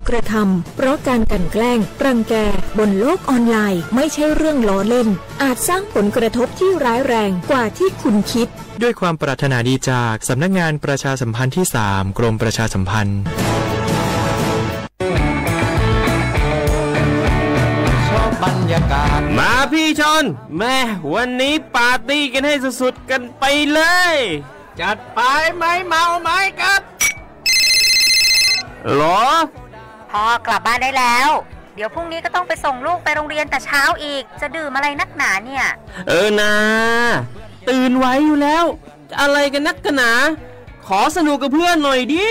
กระทำ เพราะการกลั่นแกล้ง รังแก บนโลกออนไลน์ ไม่ใช่เรื่องล้อเล่น อาจสร้างผลกระทบที่ร้ายแรงกว่าที่คุณคิด ด้วยความปรารถนาดีจากสำนักงานประชาสัมพันธ์ที่สาม กรมประชาสัมพันธ์ มาพี่ชน แม่ วันนี้ปาร์ตี้กันให้สุดๆกันไปเลย จัดไป ไม้เมาไม้กัด หรอ พ่อกลับบ้านได้แล้ว เดี๋ยวพรุ่งนี้ก็ต้องไปส่งลูกไปโรงเรียนแต่เช้าอีก จะดื่มอะไรนักหนาเนี่ย เออนา ตื่นไหวอยู่แล้ว จะอะไรกันนักกันหนา ขอสนุกกับเพื่อนหน่อยดิ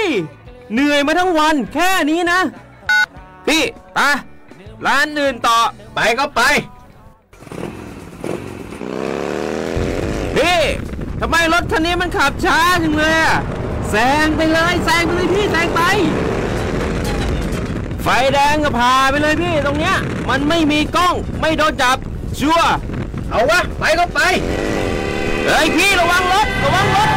เหนื่อยมาทั้งวันแค่นี้นะ พี่ ไป ร้านอื่นต่อ ไปก็ไป พี่ ทำไมรถคันนี้มันขับช้าจังเลยอะ แซงไปเลย แซงไปเลยพี่ แซงไป ไฟแดงก็ผ่าไปเลยพี่ ตรงเนี้ย มันไม่มีกล้อง ไม่โดนจับ ชัวร์ เอาวะ ไปก็ไป เฮ้ยพี่ ระวังรถ ระวังรถ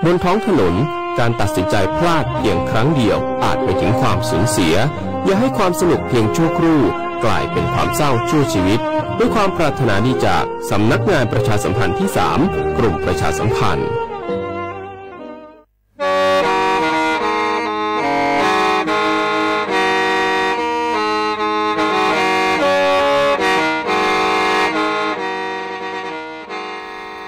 บนท้องถนน การตัดสินใจพลาดเพียงครั้งเดียวอาจไปถึงความสูญเสีย อย่าให้ความสนุกเพียงชั่วครู่กลายเป็นความเศร้าชั่วชีวิต ด้วยความปรารถนาดีจากสำนักงานประชาสัมพันธ์ที่สาม กรมประชาสัมพันธ์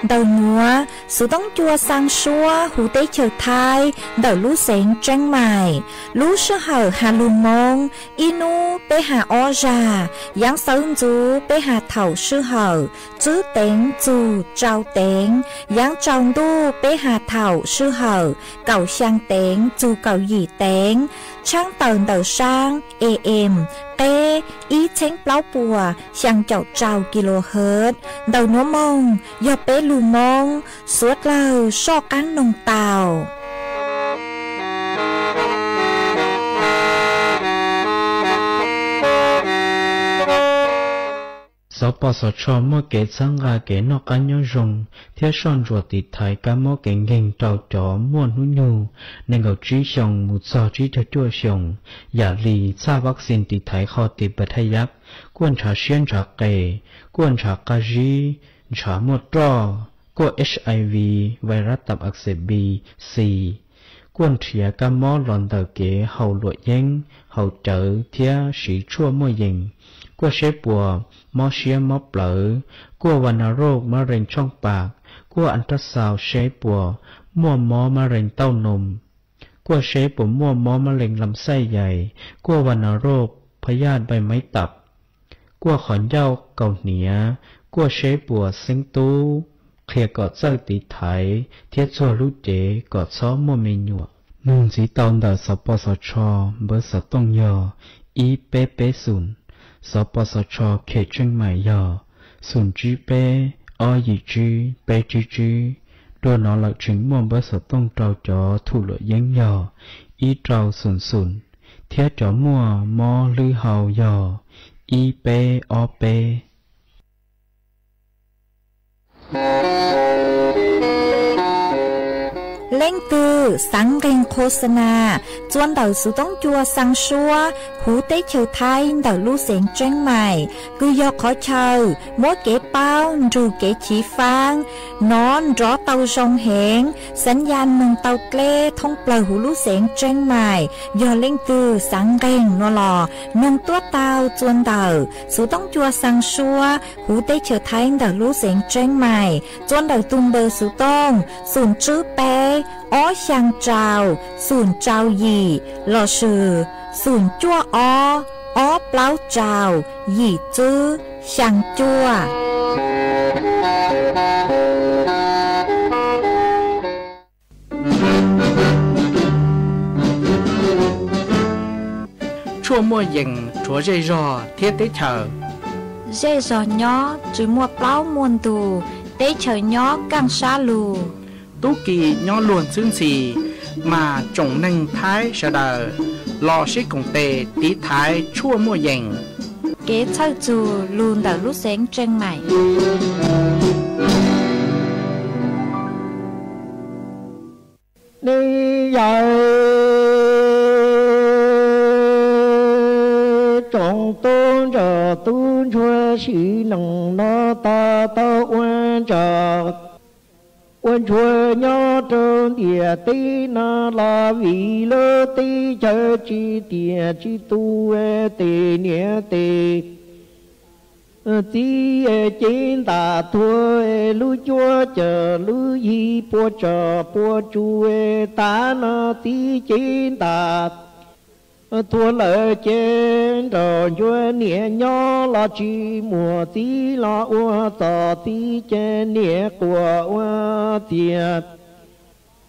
Ntawm nuav, Xov Tooj Cua Xaa Suab huv teb chaws Thaib ntawm lub xeev Tseeb Maim. Lub sij hawm has lug Moob, ib nub peb has ob zag, yaav sawv ntxuv peb has thaum sij hawm tswb teev txug tsau teev, yaav tsau ntuj peb has thaum sij hawm kaum xyaa teev txug kaum yim teev, tshaab tawm ntawm saab A M qeb ib txheeb plaub puas xyaa caum rau kilohertz. Ntawm nuav moog yog peb lug Moob, suav dlawg soj qaab noog tau. Xov Pos Xov Tsho muaj kev txhawb nqa kev noj qab nyob zoo thiab soj ntsuam tiv thaiv kab mob kev nkeeg rau cov muaj hnub nyoog neeg nkaum tsib xyoos mus txog tsib caug cuaj xyoos, yam li txhaj vaccine tiv thaiv qhov tiv pa thaj yab, kuaj ntshav siab ntshav qe, kuaj ntshav qab zib, ntshav muaj roj, kuaj H I V, vais rab tav ak xes B, C, kuaj nrhiav kab mob los ntawm kev haus luam yeeb, haus cawv thiab siv tshuaj muaj yees, kuaj seb puas mob siab mob plawv, kuaj vas nas roj mab rees tshooj pas, kuaj ultrasound seb puas muaj mob mab rees tauj noos, kuaj seb puas muaj mob mab rees lam xaj yais, kuaj vas nas roj phab yaj npai maib tawm, kuaj qhov ncauj kaus hniav, kuaj seb puas xeeb tub qhia kom txawj tiv thaiv thiab txuag lub cev kom txhob muaj me nyuam. Nug ntxiv tau ntawm Xov Pos Xov Tsho npawb xov tooj yog ib peb peb xoom, Xov Pos Xov Tsho Khem Tseej Maim yog xoom tsib peb ob yim tsib peb tsib tsib. Dua no lawm tseem muaj npawb xov tooj rau cov thum luam yeeb yog ib rau xoom xoom, thiab cov muaj mob hlwb hau yog ib peb ob peb. Leej twg xaav nqeeg qhua xa nas txua ntawm Xov Tooj Cua Xaa Suab huv teb chaws Thaib ntawm lub xeev Tseeb Maim, kws yog qhov chaw muab kev paub nrug kev chiv faab nov nrov tau zoo heev, xaav ya noog tau dleb thoob plawg huv lub xeev Tseeb Maim. Yog leej twg xaav nqeeg no los noog tuab tau txua ntawm Xov Tooj Cua Xaa Suab huv teb chaws Thaib ntawm lub xeev Tseeb Maim, txua ntawm tug npawb xov tooj xoom tsib peb ob xyaa rau xoom rau yim lossis xoom cuaj ob ob plaub rau yim tsib xyaa cuaj. Tshuaj muaj yees rhuav zej zog thiab teb chaws. Zej zog nyob tsi muaj plaub muaj ntug, teb chaws nyob kaaj sab lug. Tub ki nyob luag ntxhwb ntxhi, mas tsoom neeg Thaib sawv daws los sib koom tes tiv thaiv tshuaj muaj yees. Kev txhawj txug lug ntawm lub xeev Tseeb Maim. Neeg yawg tsoom tub ntsuag tub ntsuag sim neej no tab tom ua ntsuag, ua ntsuag nyob rau ntiaj teb no los vim lub teb chaws tsis tiam tsis tus, tes niam tes txiv cev ntas thuav lub cuab cawm lub yig puas tsom puas tsu, tav no txiv cev ntas thuav lawm ces nrog ntsuag niam nyob los tsis muaj txiv los ua txom txiv ces niam quaj ua txiag.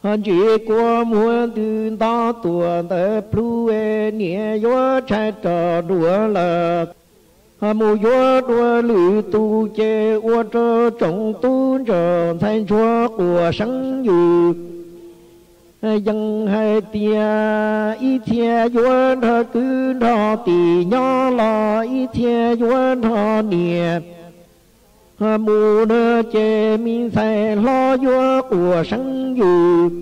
Ho ntsis kua muag ntws nto tuam ntawd plhu, niam yuav tshais rog dua lawm, ho mus yuav dua lwm tus ces ua rau tsoom tub ntsuag ntxhais ntsuag quas seeb yws. Yeej hais tias ib txhia yuav nrog kwv nrog tij nyob los ib txhia yuav nrog niam mus no ces me ntxhais hlob yuav quas seeb yws.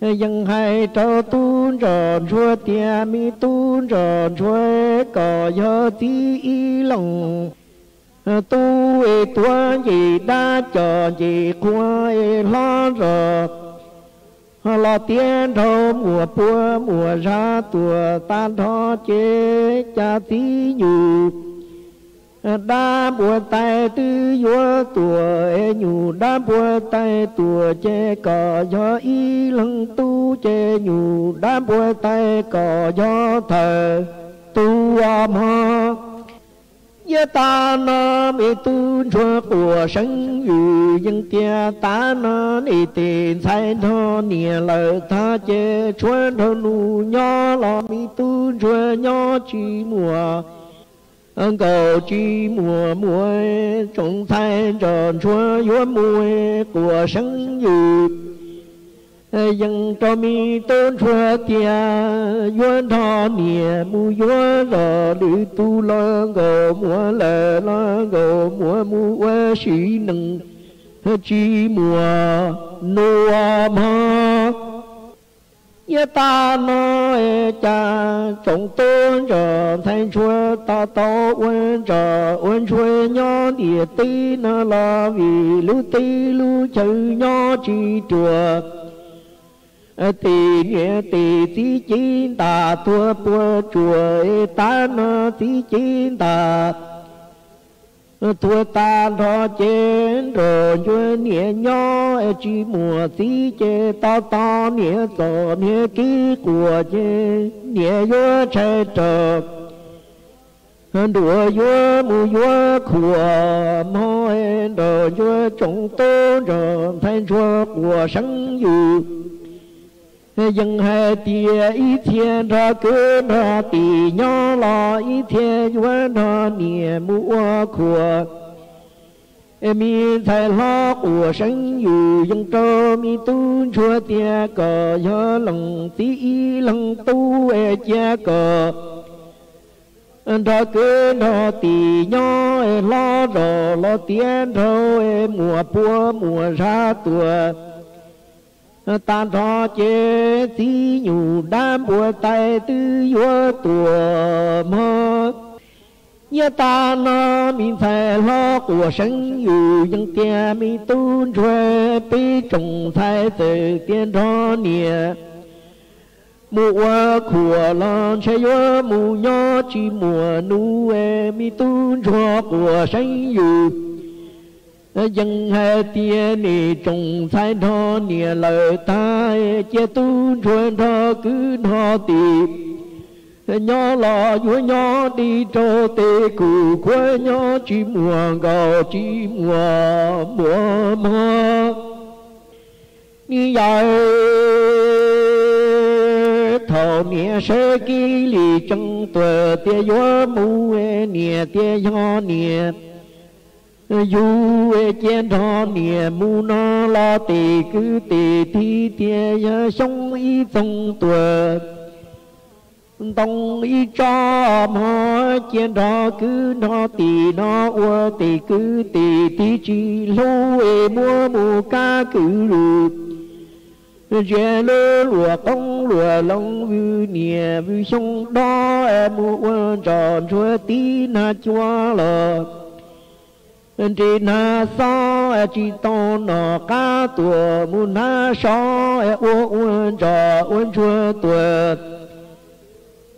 Yeej hais rau tub ntsuag ntsuag tias me tub ntsuag ntsuag, kom yog txiv ib leeg tub es tuav nce dab cov nce qhua es hlob zog los tiav nrho muas pua muas zab tuam tag nrho ces cas txiv nyuj dab npua tais twb yuav tuam es nyuj dab npua tais tuam ces kom yog ib leeg tub ces nyuj dab npua tais kom yog thawj tub os mog. Yav tag no me tub ntsuag quas seeb yws yeej tias tav no nej tes ntxhais nrog niam lawm tag ces tshuav nraug nus nyob los me tub ntsuag nyob tsis muaj nkaus tsis muaj muag, tsoom ntxhais ntsuag ntsuag yuav mus quas seeb yws. Yeej rau me tub ntsuag tias yuav nrog niam mus yuav zog lwm tus los nkaus muag lawm los nkaus muag mus ua si neej tsis muaj nus mog. Yav tag no cas tsoom tub ntsuag ntxhais ntsuag tab tom ua ntsuag ua ntsuag nyob ntiaj teb no los vim lub teb lub chaw nyob tsis ruam. Tes niam tes txiv cev ntas thuav puas tsuam, tav no txiv cev ntas thuav tag nrho ces nrog ntsuag niam nyob tsis muaj txiv ces tos tos niam txom niam kev quas ces niam yuav tshais rog nruas yuav mus yuav khuam mog. Nrog ntsuag tsoom tub ntsuag ntxhais ntsuag quas seeb yws yeej hais tias ib txhia nrog kwv nrog tij nyob los ib txhia yuav nrog niam mus ua khuam. Me ntxhais hlob quas seeb yws yeej rau me tub ntsuag tias kom yog leej txiv ib leeg tub es cia kom nrog kwv nrog tij nyob es hlob zog los tiav nraug es muas pua muas zab tuam tag nrho ces txiv nyuj dab npua tais twb yuav tuam mog. Yav tag no me ntxhais hlob quas seeb yws yeej tias me tub ntsuag peb tsoom ntxhais txawm tias nrog niam mus ua khuam los ntshe yuav mus nyob tsis muaj nus. Me tub ntsuag quas seeb yws yeej hais tias nej tsoom ntxhais nrog niam lawm tag cia tub ntsuag nrog kwv nrog tij nyob los yuav nyob dim rau tes kuj kuav nyob tsis muaj nkaus tsis muaj muaj mog. Yawg thaum niam sawv kev li tsees tuam tias yuav mus, niam tias yog niam yug cia nrog niam mus no los tes kwv tes tij tias yog xyoob ib txoog tuam ntoo ib tsob mog, cia nrog kwv nrog tij no ua tes kwv tes tij tsis hlub es muab mus kab kwv lwm Ntsia lub luam qoob luam loo, vwm niam vwm xyoo dob es mus ua ntsos ntsuag tib nag cua los. Nres nag xob tsis tau nom qab tuam, mus nag sob es ua ua ntsos ua ntsuag tuam.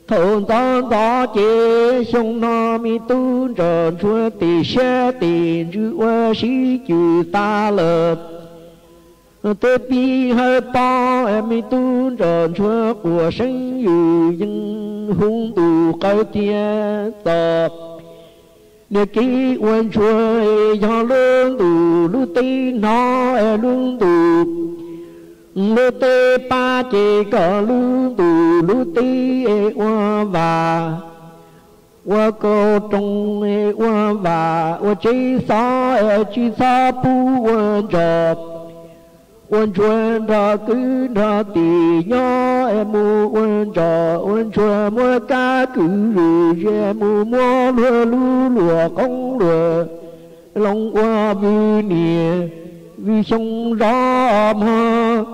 Thaum ntxov ntxov ces xyoo no me tub ntsos ntsuag tim siab tim ntsws ua sib cws tas lawm. Twb pib hawb pob es me tub ntsos ntsuag quas seeb yws yeej hu ntus qaws tiag txom. Niag kev ua ntsuag yog lub ntuj lub teb hnov es lub ntuj lub teb pab ces kom lub ntuj lub teb ua vam, ua kauj roos ua vam, ua tsev xov tsis txhob pub ua ntsos. Ua ntsuag nrog kwv nrog tij nyob es mus ua ntsos ua ntsuag muab kab kwv zws zes mus muab luag lub luam qoob luam loo ua vwm niam vwm xyoo zov mog.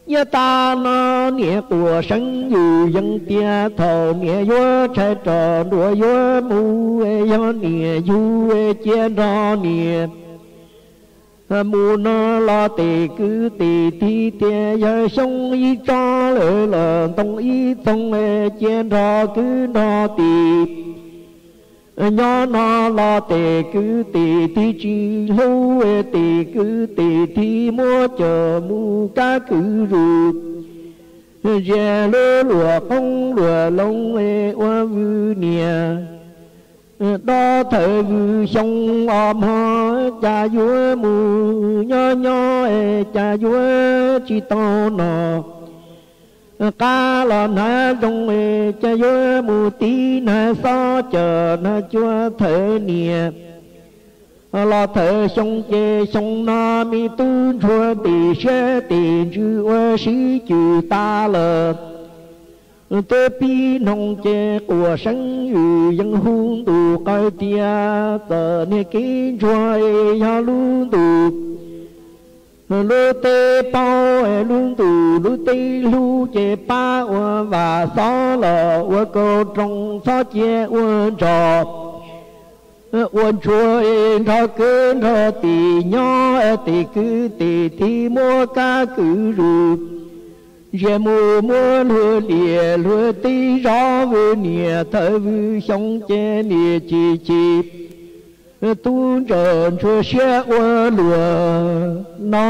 Nyob tag no niam quas seeb yws yeej tias thaum niam yuav tshais rog nruas yuav mus, yog niam yug cia nrog niam mus no los tes kwv tes tij tias yawg xyoo ib tsob lawm los ntoo ib txoog, cia nrog kwv nrog tij nyob no los tes kwv tes tij tsis hlub, tes kwv tes tij muab coj mus kab kwv zws. Zes lub luam qoob luam loo ua vwm niam dob thawm vwm xyoo os mog, cas yuav mus nyob nyob es cas yuav tsis tau nom qab los hnav zoo, cas yuav mus tib nag xob coj nag cua thawm niam los thawm xyoo ces xyoo no me tub ntsuag tim siab tim ntsws ua sib cws tas lawm. Twb pib noog ces quas seeb yws yeej hu ntus qaws tiag txom, niag kev ntsuag yog lub ntuj lub teb paub, lub ntuj lub teb hlub ces pab ua vam xov los ua kauj roos txhob cia ua ntsos. Ua ntsuag nrog kwv nrog tij nyob, tes kwv tes tij muab kab kwv zws. Zes mus muab luag liam luag teb zov vwm niam thawm vwm xyoo ces niam chim chim tub ntsos ntsuag siab ua luag no.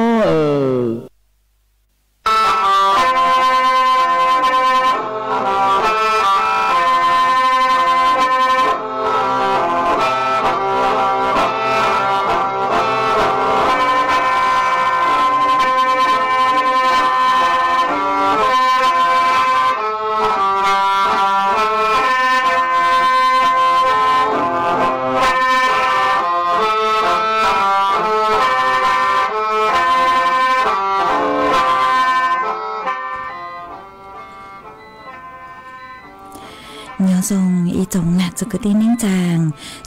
Nyob zoo ib tsoom nam txiv kwv tij neej tsaa,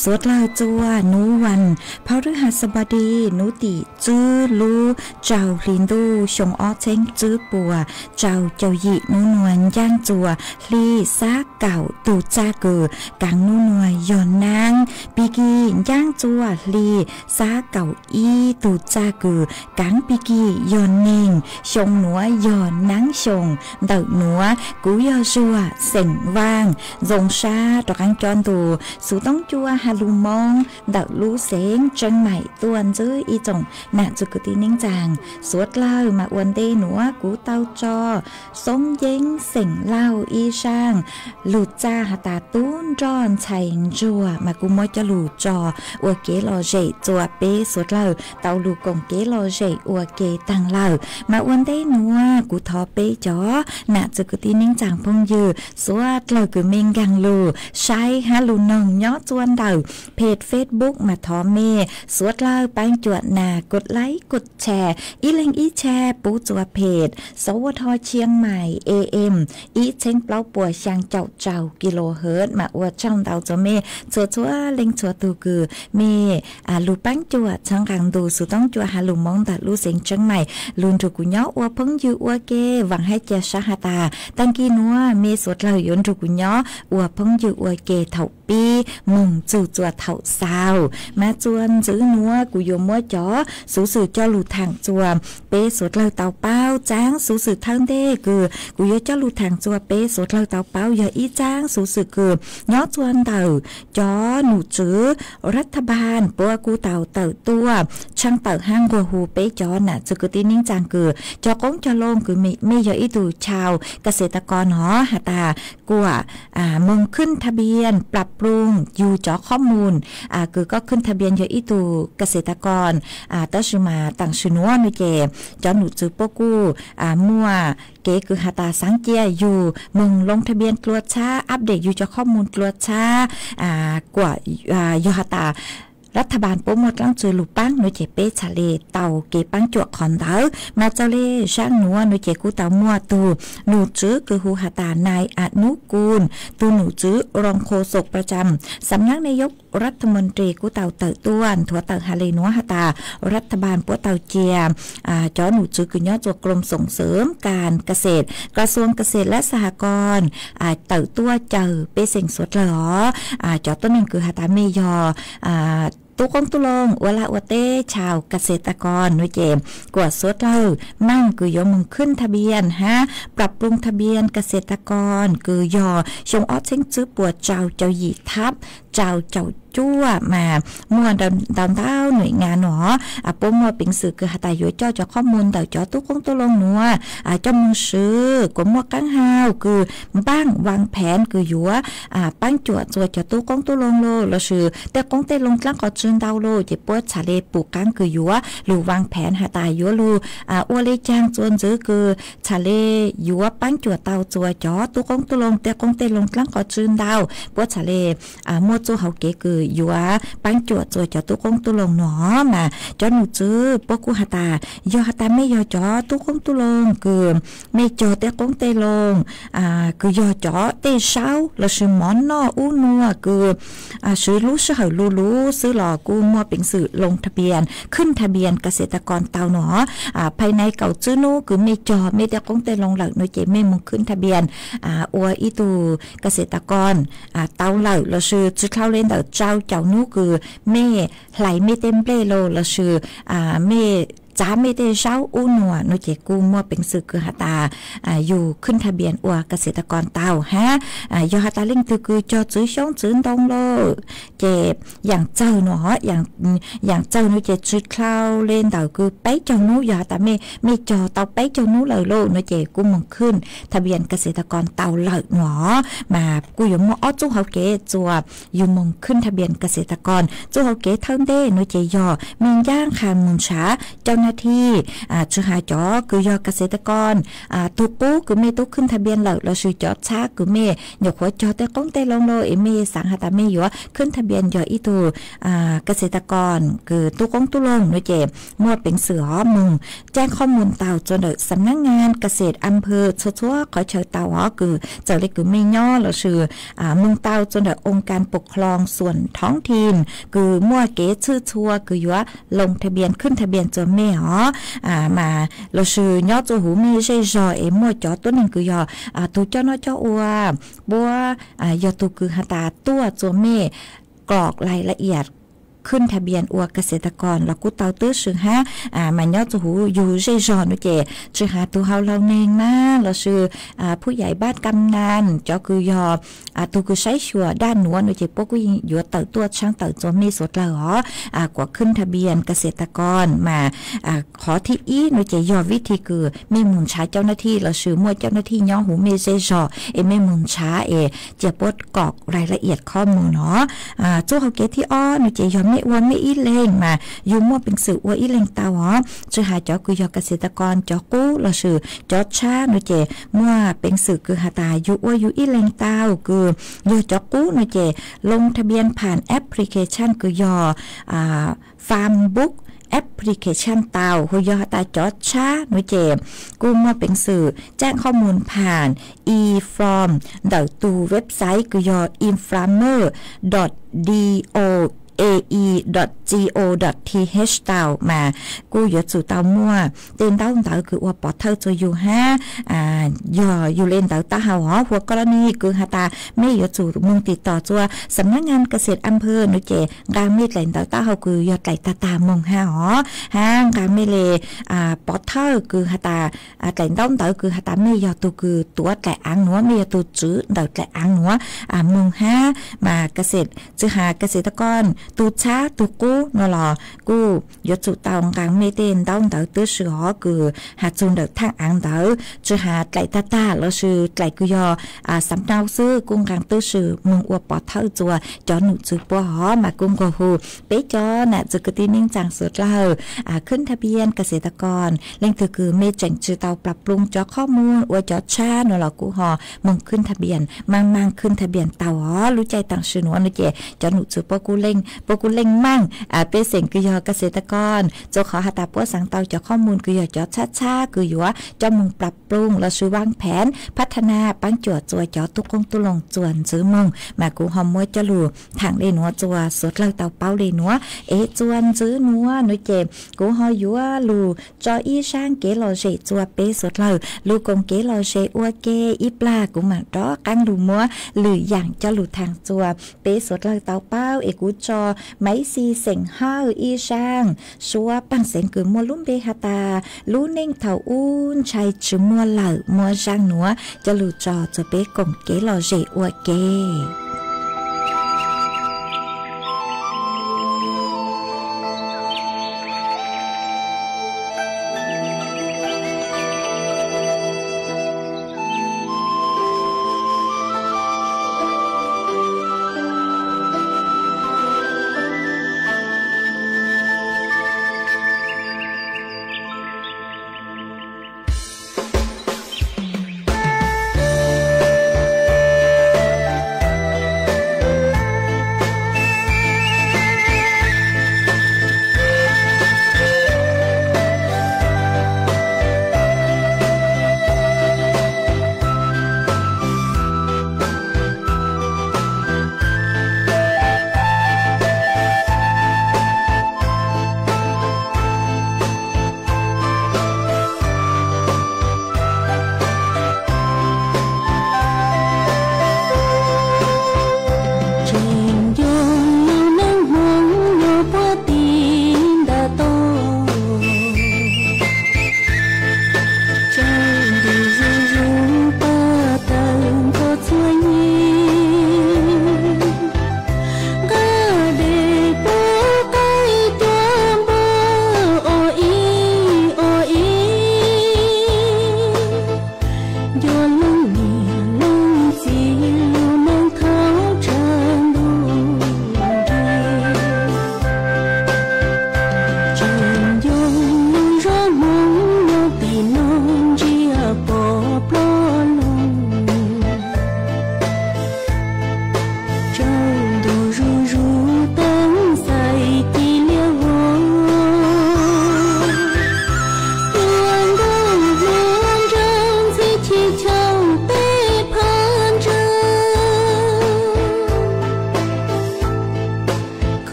suav dlawg txua nub vas phau rwb has xab npab di nub tim tswb lub rau hli ntuj xyoo ob txheeb tswb puas rau caum yim, nub nua ncaaj txuas hli xab kaum tug txaj kws kaav nub nua yog naab, pig kig ncaaj txuas hli xab kaum ib tug txaj kws kaav pig kig yog neeg, xyoo nuav yog naab xyoo ntawm nuav. Kuv yog Zuag xeem Vaaj, zoo sab rov qaab cob ntu xuv toob cua has lug Moob ntawm lub xeev Tseeb Maim tuaj ntxwb ib tsoom nam txiv kwv tij neej tsaa. Suav dlawg mas ua ntej nuav kuv tau tso Xoob Yeeb xeem Lauj ib zaaj lug txaj has tas Tub Nroj Ntxhais Ntsuag mas kuv muab coj lug tso ua kev lom zem txua peb suav dlawg tau lug koom kev lom zem ua ke taag lawm. Mas ua ntej nuav kuv thov peb cov nam txiv kwv tij neej tsaa phooj ywg suav dlawg kws me nkaag lug saib hab lug noog nyob txua ntawm pheej Facebook mas thov mej suav dlawg paab cuam nas kod laib kod tsha, ib leeg ib tsha puv txua pheej Sawv Ua Dho Chiang Mai A M ib txheeb plaub puas xyaa caum rau kilohertz mas ua tsaug ntau txua mej txhua txhua leej txhua tug kws mej lug paab cuam txhawb nqaa ntu xuv toob cua has lug moov ntawm lub xeev Tsheeb Maim lug nrug kuv nyob ua phooj ywg ua ke. Vaam hab ca sab has tas taag kis nuav mej suav dlawg yuav nrug kuv nyob ua phooj ywg ua ke thaum pib moog txug txua thaum xaus. Mas txua ntxiv nuav kuv yuav muab cov xuv xwm coj lug thaam txua peb suav dlawg tau paub. Txaab xuv xwm thawj ntej kws kuv yuav coj lug thaam txua peb suav dlawg tau paub yog ib txaab xuv xwm kws nyob txua ntawm cov num tswv รัฐบาล puab kuj tau tawm tuaj tshaaj tawm hab nquag hu peb cov nam txwv kwv tij neej tsaa kws cog qoob cog loo kws mej yog ib tug ชาวเกษตรกร no has tas kuam moog ขึ้นทะเบียน ปรับปรุง yug cov qhob mus kws koj ขึ้นทะเบียน yog ib tug เกษตรกร tab sis mas taam sim nuav nuav ces cov num tswv puab kuj muaj kev kws has tas xaav cia yug moog ลงทะเบียน dlua txhab, update yug cov qhob mus dlua txhab, kuam yog has tas รัฐบาล puab muaj dlaab tsi lug paab nuav ces peb txhad le tau kev paab cuam qhov ntawd. Mas txawm le zaaj nuav nuav ces kuj tau muaj tug num tswv kws hu has tas นายอนุกูล tug num tswv รองโฆษกประจำสำนักนายกรัฐมนตรี kuj tau tawm tuaj nthuav tawm has le nuav has tas รัฐบาล puab tau cia cov num tswv kws nyob txua กรมส่งเสริมการเกษตร กระทรวงเกษตรและสหกรณ์ tawm tuaj cawg pej xeem suav dlawg os. Cov tuab neeg kws has tas mej yog tub qoob tub loo ua laj ua teb ชาวเกษตรกร nuav ces kuam suav dlawg maaj kws yuav moog ขึ้นทะเบียน hab ปรับปรุงทะเบียนเกษตรกร kws yog xyoo ob txheeb tswb puas rau caum yim thab rau caum cuaj mas muaj ntau ntau หน่วยงาน nuav puab muaj peev xwm kws has tas yuav coj cov qhob mus ntawm cov tub qoob tub loo nuav coj moog swv kuas muaj qaab hau kws บ้างวางแผน kws yuav paab cuam txua cov tub qoob tub loo lug lossis tej qoob tej loo dlaab qhov tsw ntau lug ces puab txhad le pum qaab kws yuav lug วางแผน has tas yuav lug ua le caag txua ntxiv kws txhad le yuav paab cuam tau txua cov tub qoob tub loo tej qoob tej loo dlaab qhov tsw ntau. Puab txhad le muaj txuj hauv kev kws yuav paab cuam txua cov tub qoob tub loo nuav mas cov num tswv puab kuj has tas yog has tas mej yog cov tub qoob tub loo kws mej cog tej qoob tej loo kws yog cov tej zaub lossis mov noj ub nuav kws swv lub sij hawm luv luv xwb los kuj muaj peev xwm ลงทะเบียน ขึ้นทะเบียนเกษตรกร tau nuav. Phaj nai kaum tswb nub kws mej cog mej tej qoob tej loo lawm nuav ces mej moog ขึ้นทะเบียน ua ib tug เกษตรกร tau lawm lossis tsi dlhau le ntawm rau caum nub kws mej hlais mej tej nplej lug lossis mej txav mej tej zaub ub nuav nuav ces kuj muaj peev xwm kws has tas yug ขึ้นทะเบียน ua เกษตรกร tau hab. Yog has tas leej twg kws cog txwv xyoob txwv ntoo lawm ces yaam txawg nuav, yaam txawg nuav ces tsi dlhau le ntawm kws peb caug nub, yog has tas mej cog tau peb caug nub lawm lauj nuav ces kuj moog ขึ้นทะเบียนเกษตรกร tau lawm nuav mas kuj yuav muaj ob txuj hauv kev txua yug moog ขึ้นทะเบียนเกษตรกร. Txuj hauv kev thawj ntej nuav ces yog mej ncaaj qha moog nrhav เจ้าหน้าที่ tsi has cov kws yog เกษตรกร tug qub kws mej tub ขึ้นทะเบียน lawm lossis cov txhab kws mej nyuam qhuav cog tej qoob tej loo lawm es mej xaav has tas mej yuav ขึ้นทะเบียน yog ib tug เกษตรกร kws tub qoob tub loo nuav ces muaj peev xwm hov moog caij qhob mus tau txua ntawm สำนักงานเกษตรอำเภอ txhua txhua qhov chaw tau os, kws txawm le kws mej nyob lossis moog tau txua ntawm องค์การปกครองส่วนท้องถิ่น kws muaj kev txhwj txhua kws yuav ลงทะเบียน ขึ้นทะเบียน txua mej os. Mas lossis nyob txua huv mej zej zog es muaj cov tuab neeg kws yog tug coj noj coj ua, puab yog tug kws has tas tuaj txua mej กรอกรายละเอียด ขึ้นทะเบียน ua เกษตรกร los kuj tau tub si hab. Mas nyob txua huv yug zej zog nuav ces tsi has tug hauv laug neeg mas lossis ผู้ใหญ่บ้าน กำนัน cov kws yog tug kws saib xyuas daj nuav nuav ces puab kuj yuav tawm tuaj tshaaj tawm txua mej suav dlawg os. Kuas ขึ้นทะเบียน เกษตรกร mas qhov thib ib nuav ces yog วิธี kws mej moog nrhav เจ้าหน้าที่ lossis muaj เจ้าหน้าที่ nyob huv mej zej zog es mej moog nrhav es cia puab กรอกรายละเอียดข้อมูล no. Txuj hauv kev thib ob nuav ces yog mej ua mej ib leeg mas yug muaj peev xwm ua ib leeg tau os. Tsi has cov kws yog kas xes tas kos cov qub lossis cov tshab no ces muaj peev xwm kws has tas yug ua yug ib leeg tau kws yog cov qub no ces loo tha npias pham application kws yog Farm Book application tau, hu yog has tas cov tshab no ces kuj muaj peev xwm tsaab qhob moos pham e-form ntawm tug website kws yog efarmer dot doe dot co dot th tau mas kuj yuav tsum tau muaj tej ntaub ntawv kws ua pov thawj txua yug hab yog yug le ntawd taub hau hov. Hu koj lab ne kws has tas mej yuav tsum moog tim tom txua xam nab ngan kas xes am pha no ces nqaa mej dlaim ntawv taub hau kws yog dlaim tag tag moog hab hov, hab nqaa mej le pov thawj kws has tas dlaim ntaub ntawv kws has tas mej yog tug kws tuav dlaim aav nuav, mej yog tug tswv ntawm dlaim aav nuav moog hab mas kas xes, tsi has kas xes tas kos tug tshab tug qub no los kuj yuav tsum tau nqaa mej tej ntaub ntawv tub si hov kws has txug ntawm thaaj aav ntawd, tsi has dlaim tag tag lossis dlaim kws yog xam nau xwb kuj nqaa tub si moog ua pov thawj txua cov num txwv puab hov. Mas kuj nqua hu peb cov nam txiv kwv tij neej tsaa suav dlawg khwb tha npias kas xes tas kos leej twg kws mej tseem tsi tau plas ploog cov qhob moos ua cov tshab no los kuj ho moog khwb tha npias, maaj maaj khwb tha npias tau hov. Lub caij taam sim nuav no ces cov num txwv puab kuj leej maaj, pej xeem kws yog kas xes tas kos txua qhov has tas puab xaav tau cov qhob moos kws yog cov tshab tshab kws yuav coj moog plas ploog lossis vaaj phav phab tha na paab cuam txua cov tub qoob tub loo txua ntxiv moog mas kuv ho muab coj lug thaam le nuav txua suav dlawg tau paub le nuav. Es txua ntxiv nuav no ces kuv ho yuav lug tso ib zaaj kev lom zem txua peb suav dlawg. Lug koom kev lom zem ua ke ib plag kuv maam rov qaab lug muab lwm yaam coj lug thaam txua peb suav dlawg tau paub. Es kuv tso maiv xi xeem hawj ib zaaj suab paaj xeev kws muaj lub npe has tas lub neej thaum ub ntshai tsi muaj lawm muaj zaaj nuav coj lug tso txua peb koom kev lom zem ua ke.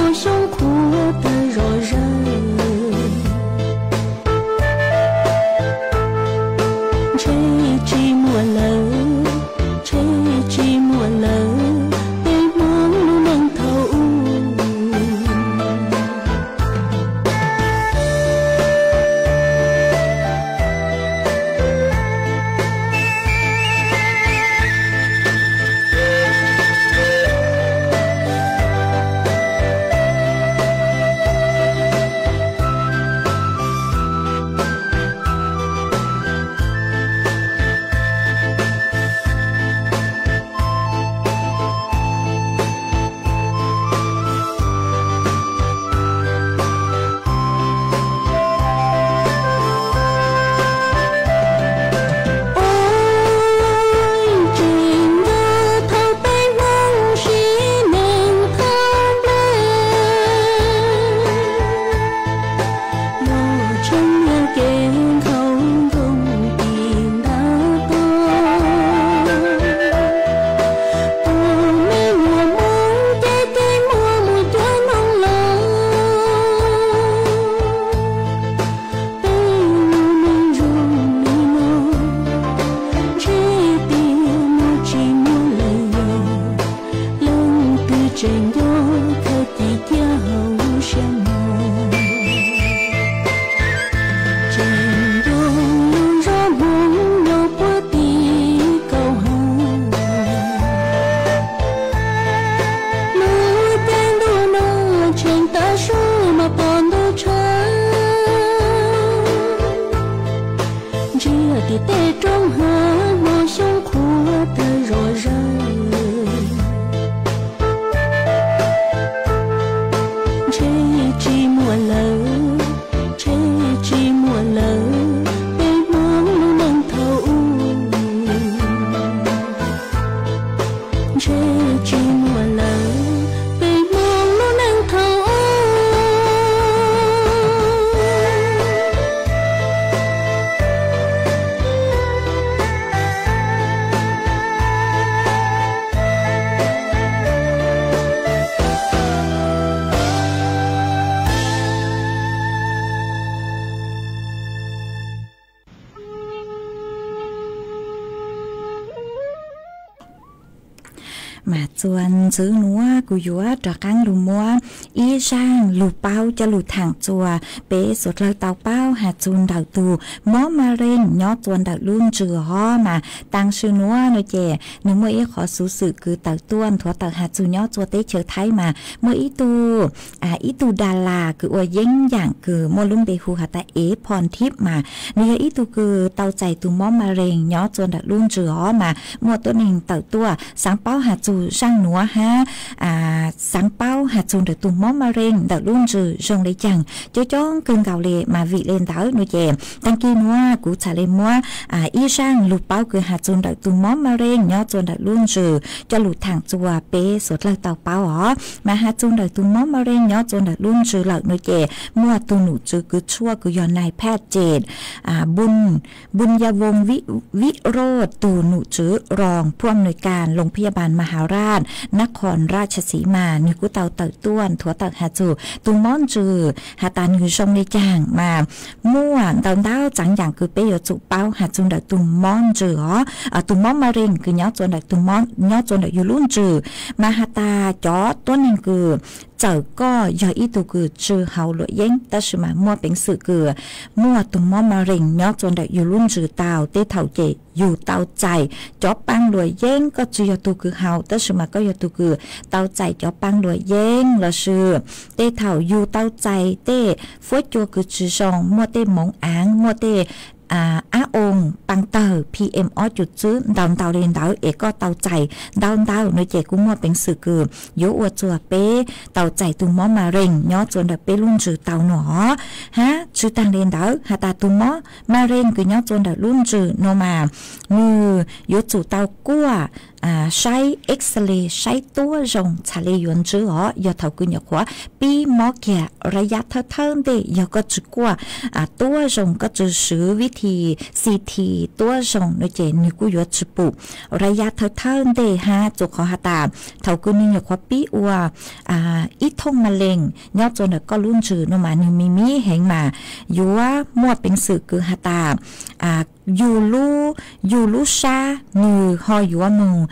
Xyoob qhuav tawg zom zaws, ntshe tsis muaj lawm, ntshe tsis muaj lawm, peb Hmoob lub neej thaum ub. Ua tseem nco thaum peb Hmoob sib neeg thoob nplej, los tshee nyiag kev nkhaus nkoos tim ntav toj. Tus me nyuam Hmoob ces kev muaj mus cuag noog los. Peb lub neej zoo li no, ntshe tias muaj tsis muaj lawm yog leej twg tseem nco khaws ci ciaj hauv siab mog. Tseem nco lub zos Hmoob nyob puag tim kaum hav, lub caij ntuj no tseem tav su mas pom ntuj tshab. Ntsia tim tej roob hav no xyoob qhuav tawg zom zaws, ntshe tsis muaj lawm, ntshe tsis muaj lawm, peb Hmoob lub neej thaum ub. Ntshe tsis muaj lawm, peb Hmoob lub neej thaum ub. Mas txuas ntxiv nuav kuv yuav rov qaab lug muab ib zaaj lug paub coj lug thaam txuas peb suav dlawg tau paub has txug ntawm tug mob ma reeg nyob txuas ntawm lub ntsws hov. Mas taam sim nuav nuav ces nwg muaj ib qhov xuv xwm kws tawm tuaj nthuav tawm has txug nyob txuas teb chaws Thaib mas muaj ib tug ib tug das las kws ua yeeb yaam kws muaj lub npe hu has tas Ev Phos Thib mas nwg yog ib tug kws tau txais tug mob ma reeg nyob txuas ntawm lub ntsws hov. Mas muaj tuab neeg tawm tuaj xaav paub has txug zaaj nuav hab xaav paub has txug ntawm tug mob ma reeg ntawm lub ntsws zoo le caag coob coob kawg nkaus le. Mas vim le ntawd nuav ces taag kig nuav kuv txhad le muab ib zaaj lug paub kws has txug ntawm tug mob ma reeg nyob txuas ntawm lub ntsws coj lug thaam txuas peb suav dlawg tau paub os. Mas has txug ntawm tug mob ma reeg nyob txuas ntawm lub ntsws lawm nuav ces muaj tug nom tswv kws tshuaj kws yog nais phaj ces Npuj Yaj Voos Vij Roj tug nom tswv roos phuaj nws kas Loos Phaj Yaj Pas Mas Has Raj Nab Qhoos Raj Tshaj Xi Mas nwg kuj tau tawm tuaj nthuav tawm has txug tug mob ntsws has tas nwg zoo le caag mas muaj ntau ntau tsaam yaam kws peb yuav tsum paub has txug ntawm tug mob ntsws os, tug mob ma reeg kws nyob txuas ntawm tug mob nyob txuas ntawm yug lub ntsws. Mas has tas cov tuab neeg kws txawm koj yog ib tug kws tsw hauv luam yeeb tab sis mas muaj peev xwm kws muaj tug mob ma reeg nyob txuas ntawm yug lub ntsws tau, tej thaum ces yug tau txais cov paa luam yeeb, koj tsi yog tug kws haus tab sis mas koj yog tug kws tau txais cov paa luam yeeb lossis tej thaum yug tau txais tej fuab cua kws tsi zoo, muaj tej moov aav, muaj tej ab oo paa tawg P M ob cum tswb ntau ntau le ntawd es koj tau txais ntau ntau nuav ces kuj muaj peev xwm kws yuav ua txuas peb tau txais tug mob ma reeg nyob txuas ntawm peb lub ntsws tau nuav. Hab tsi taag le ntawd has tas tug mob ma reeg kws nyob txuas ntawm lub ntsws nuav mas nwg yuav tsum tau kuaj saib X-ray saib tuab zoo txhad li yuav ntswb os. Yog thaum kws nyuam qhuav pib mob kiag rab yab thawj thawj ntej, yog koj tsis kuaj tuab zoo, koj tsis swv vib thi C T tuab zoo no ces nws kuj yuav tsis pum rab yab thawj thawj ntej hab. Txug qhov has tas thaum kws nws nyuam qhuav pib ua ib thooj ma lees nyob rua ntawm koj lub ntsws no mas nws me me heev mas yuav muaj peev xwm kws has tas yug lub, yug lub sab nws ho yuav moog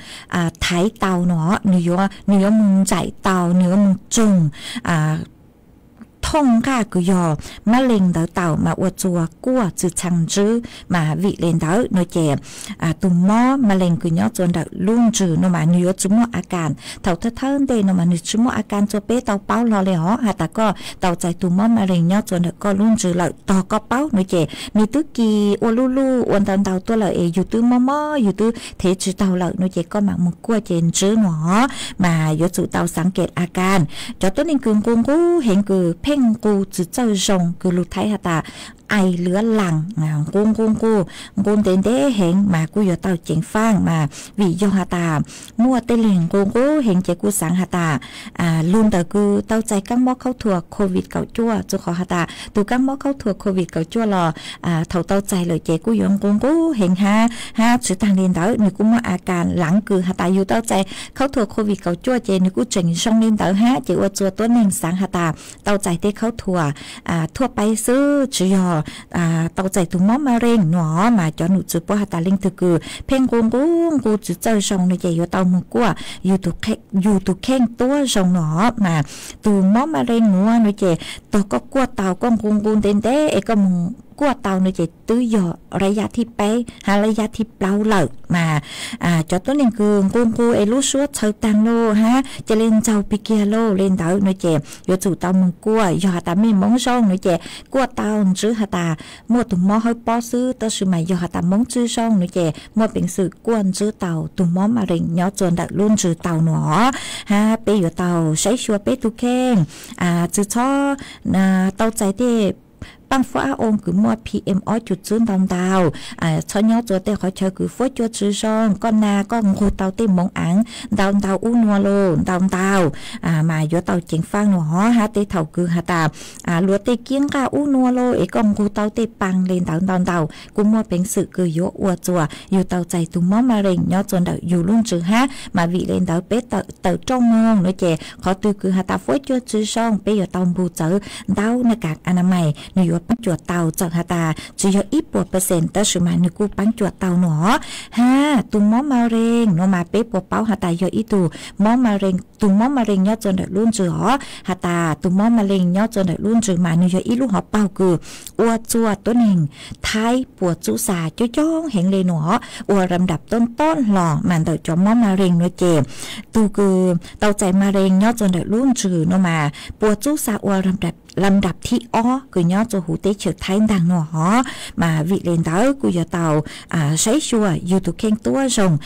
thaiv tau no, nws yuav moog ntsaim tau, nws yuav moog tsoog thooj nqaj kws yog ma lees ntawd tau mas ua rua kuaj tsi txhaj ntswb. Mas vim le ntawd no ces tus mob ma lees kws nyob rua ntawm lub ntsws no mas nws yuav tsi muaj a kas. Thaum thawj thawj ntej no mas nws tsi muaj a kas rua peb tau paub hlo le os. Has tas koj tau txais tus mob ma lees nyob rua ntawm koj lub ntsws lawm, tog koj paub no ces nws twb kis ua luj luj ua ntau ntau tuaj lawm es yug twb mob mob yug twb thev tsi taug lawm no ces koj mam moog kuaj ces ntswb no. Mas yuav tsum tau xaav kem a kas. Cov tuab neeg kws nqus nqub heev kws pheej nqus tsis txawj zoo kws lug Thaib has tas ai lwv laas, nqus nqus nqus, nqus ntev ntev heev mas kuj yuav tau ceev faaj mas vim yog has tas muaj tej leeg nqus nqub heev ces kuj xaav has tas lug ntawm kws tau txais kaab mob khaub thuas COVID kaum cuaj, txug qhov has tas tus kaab mob khaub thuas COVID kaum cuaj los thaum tau txais lawm ces kuj yuav nqus nqub heev hab, hab tsi taag le ntawd nws kuj muaj a kas laav kws has tas yug tau txais khaub thuas COVID kaum cuaj ces nws kuj tseem zoo le ntawd hab. Ces ua rua tuab neeg xaav has tas tau txais tej khaub thuas thuaj paib xwb tsi yog tau txais tus mob ma lees no. Mas cov num txwv puab has tas leej twg kws pheej nqus nqub nqus tsis txawj zoo no ces yuav tau moog kuaj yug tus kheej tuab zoo no. Mas tus mob ma lees nuav no ces tog koj kuaj tau, koj nqus nqus ntev ntev es koj moog kuaj tau no ces twb yog rab yaj thib peb hab rab yaj thib plaub lawm. Mas cov tuab neeg kws nqus nqus es lub suab txhawv taag lauj hab ca le ntxaug pig kiag lauj le ntawd no ces yuav tsum tau moog kuaj. Yog has tas mej moob zoo no ces kuaj tau ntswb has tas muaj tus mob hawb pob xwb, tab sis mas yog has tas moob tsi zoo no ces muaj peev xwm kuaj ntswb tau tus mob ma lees nyob rua ntawm lub ntsws tau no. Hab peb yuav tau saib xyuas peb tug kheej, tsi txhob tau txais tej paaj fuab ab oo kws muaj PM ob cum txwb ntau ntau, txhob nyob rua tej qhov chaw kws fuab cua tsi zoo, koj na koj nqug tau tej moov aav ntau ntau ub nua lauj ntau ntau, mas yuav tau ceev faaj no. Hab tej thaum kws has tas luas tej kib nqaj ub nua lauj es koj nqug tau tej paa le ntawd ntau ntau kuj muaj peev xwm kws yuav ua rua yug tau txais tus mob ma lees nyob rua ntawm yug lub ntsws hab. Mas vim le ntawd peb tawm rooj moog no ces qhov twg kws has tas fuab cua tsi zoo peb yuav tau npug txawv ntau na kas a na mais nws yuav paab cuam tau, txawm has tas tsi yog ib puas percent tab sis mas nws kuj paab cuam tau no. Hab tus mob ma lees no mas peb puas paub has tas yog ib tug mob ma lees, tus mob ma lees nyob rua ntawm lub ntsws os. Has tas tus mob ma lees nyob rua ntawm lub ntsws mas nws yog ib lub hauv paug kws ua rua tuab neeg Thaib puas txub xa coob coob heev le no, ua lam nram tob tob hlo mas ntawm cov mob ma lees no ces tug kws tau txais ma lees nyob rua ntawm lub ntsws no mas puas txub xa ua lam nram thib ob kws nyob rua huv teb chaws Thaib ntaag no. Mas vim le ntawd kuj yuav tau saib xyuas yug tus kheej tuab zoo.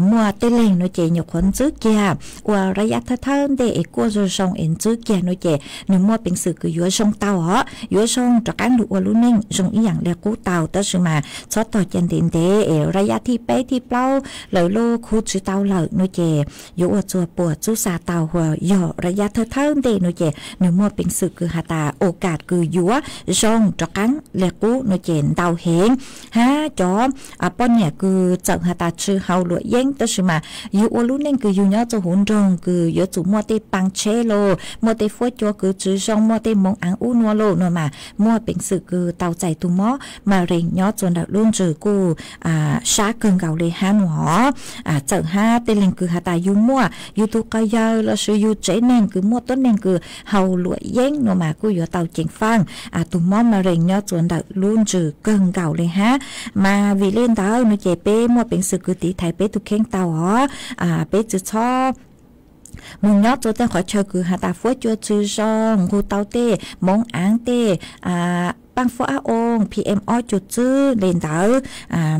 Muaj tej leeg no ces nyuam qhuav ntswb kiag ua rab yaj thawj thawj ntej es kuaj zoo zoo es ntswb kiag no ces nws muaj peev xwm kws yuav zoo tau os, yuav zoo rov qaab lug ua lub neej zoo ib yaam le qub tau. Tab sis mas txhob tog ca ntev ntev es rab yaj thib peb thib plaub lawm lauj khuv tsis tau lawm no ces yuav ua rua puas txub xa tau. Yog rab yaj thawj thawj ntej no ces nws muaj peev xwm kws has tas o kas kws yuav zoo rov qaab le qub no ces ntau heev. Hab cov poj niam kws txawm has tas tsi haus luam yeeb tab sis mas yug ua lub neej kws yug nyob rua huv nroog kws yuav tsum muaj tej paa tsheb lauj, muaj tej fuab cua kws tsi zoo, muaj tej moov aav ub nua lauj no mas muaj peev xwm kws tau txais tus mob ma lees nyob rua ntawm lub ntsws kuj sab kawg nkaus le hab no. Txawm hab tej leeg kws has tas yug muaj yug tug quas yawg lossis yug tsev neeg kws muaj tuab neeg kws haus luam yeeb no mas kuj yuav tau ceev faaj tus mob ma lees nyob rua ntawm lub ntsws kawg nkaus le hab. Mas vim le ntawd no ces peb muaj peev xwm kws tiv thaiv peb tug kheej tau os. Peb tsi txhob moog nyob rua tej qhov chaw kws has tas fuab cua tsi zoo, nqug tau tej moov aav tej paab fuab ab oo P M ob cuj txwb le ntawd,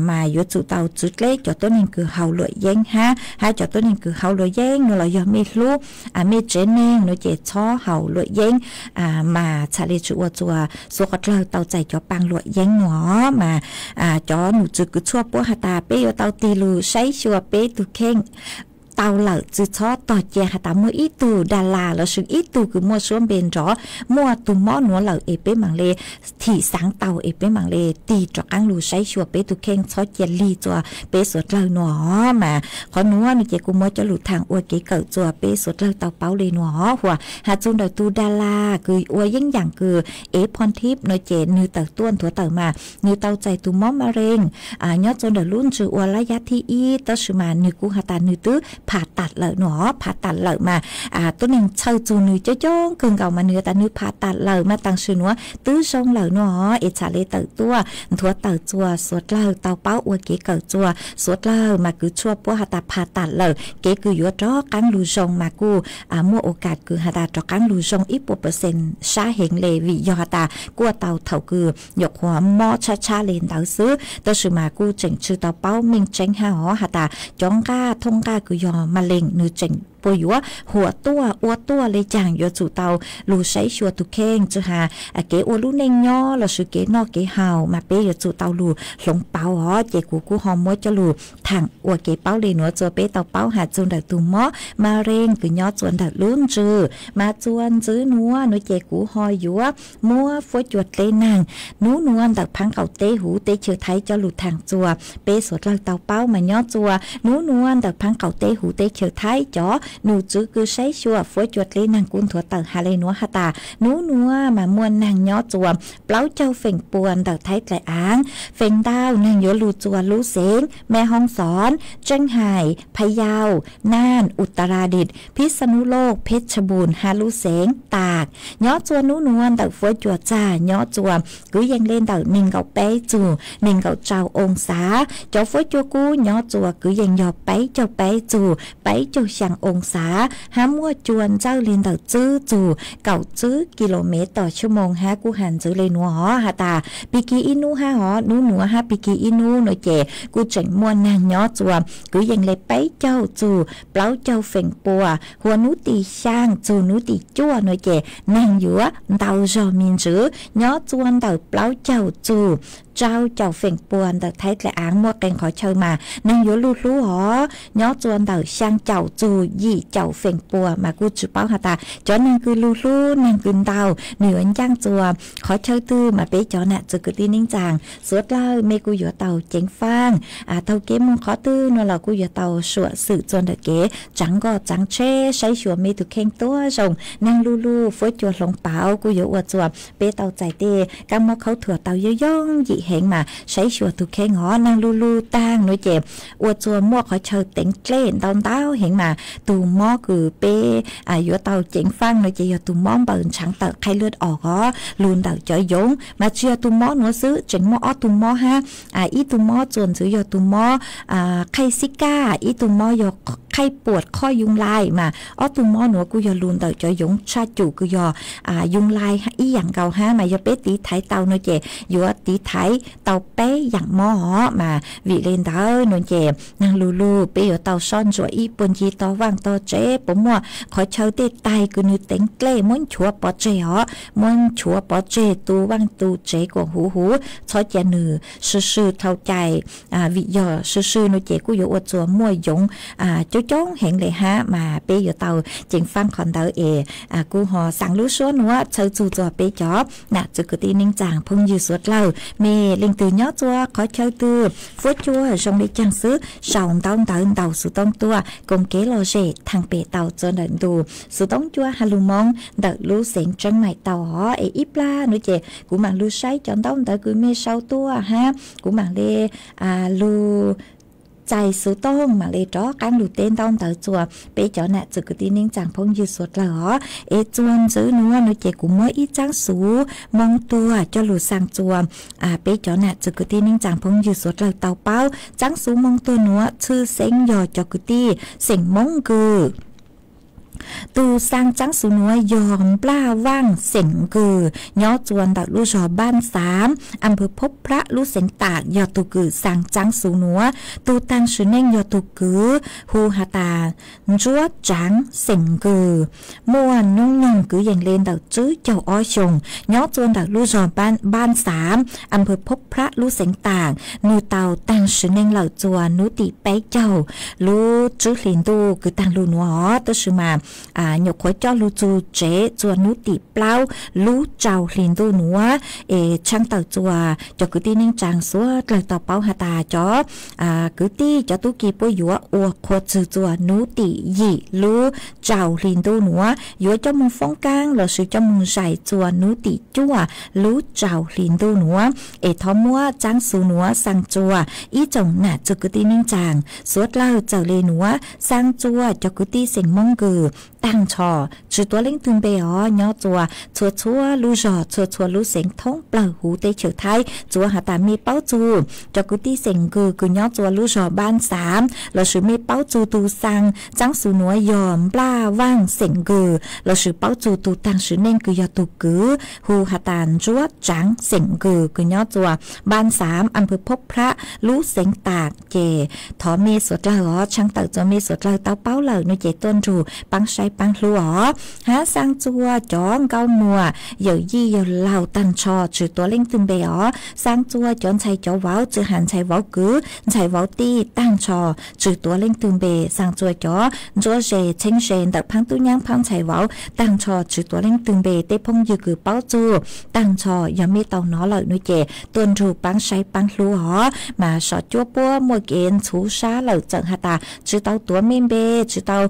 mas yuav tsum tau txwv dleb cov tuab neeg kws haus luam yeeb hab, hab cov tuab neeg kws haus luam yeeb nuav los yog mej hlub, mej tsev neeg nuav ces txhob haus luam yeeb, mas txhaj le tsi ua txuas suav qhov dlawg tau txais cov paab luam yeeb nuav. Mas cov num tswv kws tshuaj puab has tas peb yuav tau tig lug saib xyuas peb tug kheej tau lawm, tsi txhob tog cia has tas muaj ib tug da las lossis ib tug kws muaj suab npe nrov muaj tug mob nuav lawm es peb maam le thim xaav tau es peb maam le tig rov qaab lug saib xyuas peb tug kheej, txhob cia lig txuas peb suav dlawg nuav. Mas qhov nuav nuav ces kuv muab cov lug thaam ua kev kawm txuas peb suav dlawg tau paub le nuav. Huam has txug ntawm tug da las kws ua yeeb yaam kws ev phoj thib nuav ces nwg tawm tuaj nthuav tawm mas nwg tau txais tug mob ma reeg nyob txuas ntawm lub ntsws ua lab yab thib ib, tab sis mas nwg kuj has tas nwg twb phav tam lawm nuav. Phav tam lawm mas tuab neeg txhawj txug nwg coob coob kawg nkaus mas nwg has tas nwg phav tam lawm mas tam sim nuav twb zoo lawm nuav es txhaj le tawm tuaj nthuav tawm txuas suav dlawg tau paub ua kev kawm txuas suav dlawg mas kws tshuaj puab has tas phav tam lawm, kev kws yuav rov qaab lug zoo mas kuj muaj ua kam kws has tas rov qaab lug zoo ib puas percent sab heev le vim yog has tas kuaj tau thaum kws nyuam qhuav mob tshab tshab le ntawd xwb, tab sis mas kuj tseem tsi tau paub meej tseeb hab os has tas cov nqaj thooj nqaj kws yog ma lees nwg tseem puas yuav huam tuaj ua tuaj le caag, yuav tsum tau lug saib xyuas tug kheej tsi has kev ua lub neej nyob lossis kev noj kev haus mas peb yuav tsum tau lug hloov pauv os. Ces kuv kuj ho muab coj lug thaam ua kev paub le nuav txuas peb tau paub has txug ntawm tug mob ma reeg kws nyob txuas ntawm lub ntsws. Mas txuas ntxiv nuav nuav ces kuv ho yuav muab fuab cua dleb naag nub nuav ntawm phaab qaum teb huv teb chaws Thaib coj lug thaam txuas peb suav dlawg tau paub mas nyob txuas nub nuav ntawm phaab qaum teb huv teb chaws Thaib cov num tswv kws saib xyuas fuab cua dleb naag kuj nthuav tawm has le nuav has tas nub nuav mas muaj naag nyob txuas plaub caug feem pua ntawm Thaib dlaim aav. Feem ntau naag yuav lug txuas lub xeev Mes Hoos Xoos, Tseej Hais, Phas Yaus, Naaj, Utaradit, Phis Xas Nus Loos, Phej Xas Npuus hab lub xeev Taas. Nyob txuas nub nuav ntawm fuab cua txag nyob txuas kwv yees le ntawm neeg nkaum peb txug neeg nkaum rau oo xav. Cov fuab cua kub nyob txuas kwv yees yog peb caug peb txug peb caug xyaa oo xav hab muaj cua ntxawj le ntawm tsib txug kaum tsib kis lus mev tom xuab moos hab kuj has ntxiv le nuav os has tas pig kig ib nub hab os nub nuav hab pig kig ib nub nuav ces kuj tseem muaj naag nyob txuas kwv yees le peb caug txug plaub caug feem pua. Huas nub tim xyaa txug nub tim cuaj nuav ces naag yuav ntau zog me ntsis nyob txuas ntawm plaub caug txug rau caum feem pua ntawm Thaib dlaim aav. Muaj qee qhov chaw mas naag yuav lug hlub os nyob txuas ntawm xyaa caum txug yim caum feem pua mas kuj tsi paub has tas cov naag kws lug hlub naag kws ntau nwg yuav ncaaj txuas qhov chaw twg mas peb cov nam txwv kwv tij neej tsaa suav dlawg mej kuj yuav tau ceev faaj taug kev moog qhov twg nuav los kuj yuav tau suam xwm txuas ntawm kev tsaav nkoj tsaav tsheb saib xyuas mej tug kheej tuab zoo. Naag lug lug fuab cua hloov pauv kuj yuav ua txuas peb tau txais tej kaab mob khaub thuas tau yooj yooj yim heev mas saib xyuas tug kheej os. Naag lug lug taag nuav ces ua txuas muaj qhov chaw teev dlej ntau ntau heev mas tug mob kws peb yuav tau ceev faaj nuav ces yog tug mob npaws ntshaav tawm qhaij lwj os os lug ntawm cov yoov mas tsi yog tug mob nuav xwb tseem muaj ob tug mob hab. Ib tug mob txuas ntxiv yog tug mob qhaij xib kaj, ib tug mob yog qhaij puam qhoj yoo lai mas ob tug mob nuav kuj yog lug ntawm cov yoov tshaj cum kws yog yoo lai ib yaam nkaus hab mas yog peb tiv thaiv tau nuav ces yuav tiv thaiv tau peb yaam mob os mas vim le ntawd nuav ces naag lug lug peb yuav tau soj ntsuam ib puag ncig tog vaaj tog tsev puas muaj qhov chaw tej taig kws nwg teev dlej muab nchuav pov tseg os, muab nchuav pov tseg tu vaaj tu tsev kuas huv huv txhob cia nwg sw sw dhau cai vim yog sw sw nuav ces kuj yuav ua txuas muaj yoov coob coob heev le hab mas peb yuav tau ceev faaj qhov ntawd es kuj ho xaa lub suab nuav txhawb txug txuas peb cov nam txwv kwv tij neej tsaa phooj ywg suav dlawg mej leej twg nyob txuas qhov chaw twg fuab cua zoo le caag xwb sau ntaub ntawv ntau xuv toob tuaj koom kev lom zem thaaj pem tau txuas ntawm ntu xuv toob cua ha lug moo ntawm lub xeev Tseeb Maim tau os. Es ib plag nuav ces kuv maam lug saib cov ntaub ntawv kws mej sau tuaj hab kuv maam le lug txais xuv tooj maam le rov qaab lug teb ntaub ntawv txuas peb cov nam txwv kwv tij neej tsaa phooj ywg suav dlawg os. Es txuas ntxiv nuav nuav ces kuv muab ib tsaab xuv moo tuag coj lug xaa txuas peb cov nam txwv kwv tij neej tsaa phooj ywg suav dlawg tau paub. Tsaab xuv moo tuag nuav tshwj xeeb yog cov kwv tij xeem Moob Kws Tus xaa txaab xuv nuav yog Nplaj Vaaj xeem Nkws, nyob txua ntawm lub zog Npaj Xaav, am pawg Phob Phrab, lub xeev Taam, yog tug kws xaa txaab xuv nuav. Tug taag sim neej yog tug kws hu has tas Ntsuab Tsaav xeem Nkws, muaj nub nyoog kwv yees le ntawm tswb caug ob xyoos, nyob txua ntawm lub zog Npaj Xaav, am pawg Phob Phrab, lub xeev Taam. Nwg tau taag sim neej lawm txua nub tim peb caug lub tswb hli ntuj kws taag lug nuav os. Tab sis mas nyuam qhuav coj lug txug tsev txua nub tim plaub lub rau hli ntuj nuav. Es tshaaj tawm txua cov kwv tij neej tsaa suav dlawg tau paub has tas cov kwv tij cov tub ki puab yuav ua qhua txug txua nub tim yim lub rau hli ntuj nuav, yuav coj moog foob kaab lossis coj moog zais txua nub tim cuaj lub rau hli ntuj nuav. Es thov muab txaab xuv nuav xaa txua ib tsoom nam txwg kwv tij neej tsaa suav dlawg txawm le nuav, xaa txua cov kwv tij xeem Moob Nkws taag nrho, tsi tuav leej twg npe os, nyob txua txhua txhua lub zog txhua txhua lub xeev thoob plawg huv teb chaws Thaib. Txuav has tas mej paub txug cov kwv tij xeem Nkws kws nyob txua lub zog Npaj Xaav, lossis mej paub txug tug xaa txaab xuv nuav yog Nplaj Vaaj xeem Nkws, lossis paub txug tug taag sim neej kws yog tug kws hu has tas Ntsuab Tsaav xeem Nkws kws nyob txua Npaj Xaav, am pawg Phob Phrab, lub xeev Taam, ces thov mej suav dlawg os, tshaaj tawm txua mej suav dlawg tau paub lawm no ces tuaj nrug paab saib paab hlub os. Hab xaa txua cov nkauj muam yawm yij yawg laug taag nrho tsi tuav leej twg npe os, xaa txua cov ntxhais cov vauv, tsi has ntxhais vauv kwv ntxhais vauv tij taag nrho tsi tuav leej twg npe, xaa txua cov ntsuab ze txheeb ze ntawm phaab tub nyaab phaab ntxhais vauv taag nrho tsi tuav leej twg npe, tej phooj ywg kws paub txug taag nrho, yog mej tau nov lawm no ces tuaj nrug paab saib paab hlub os. Mas sov cuab puab muaj kev ntxhuv sab lawm txawm has tas tsi tau tuav mej npe, tsi tau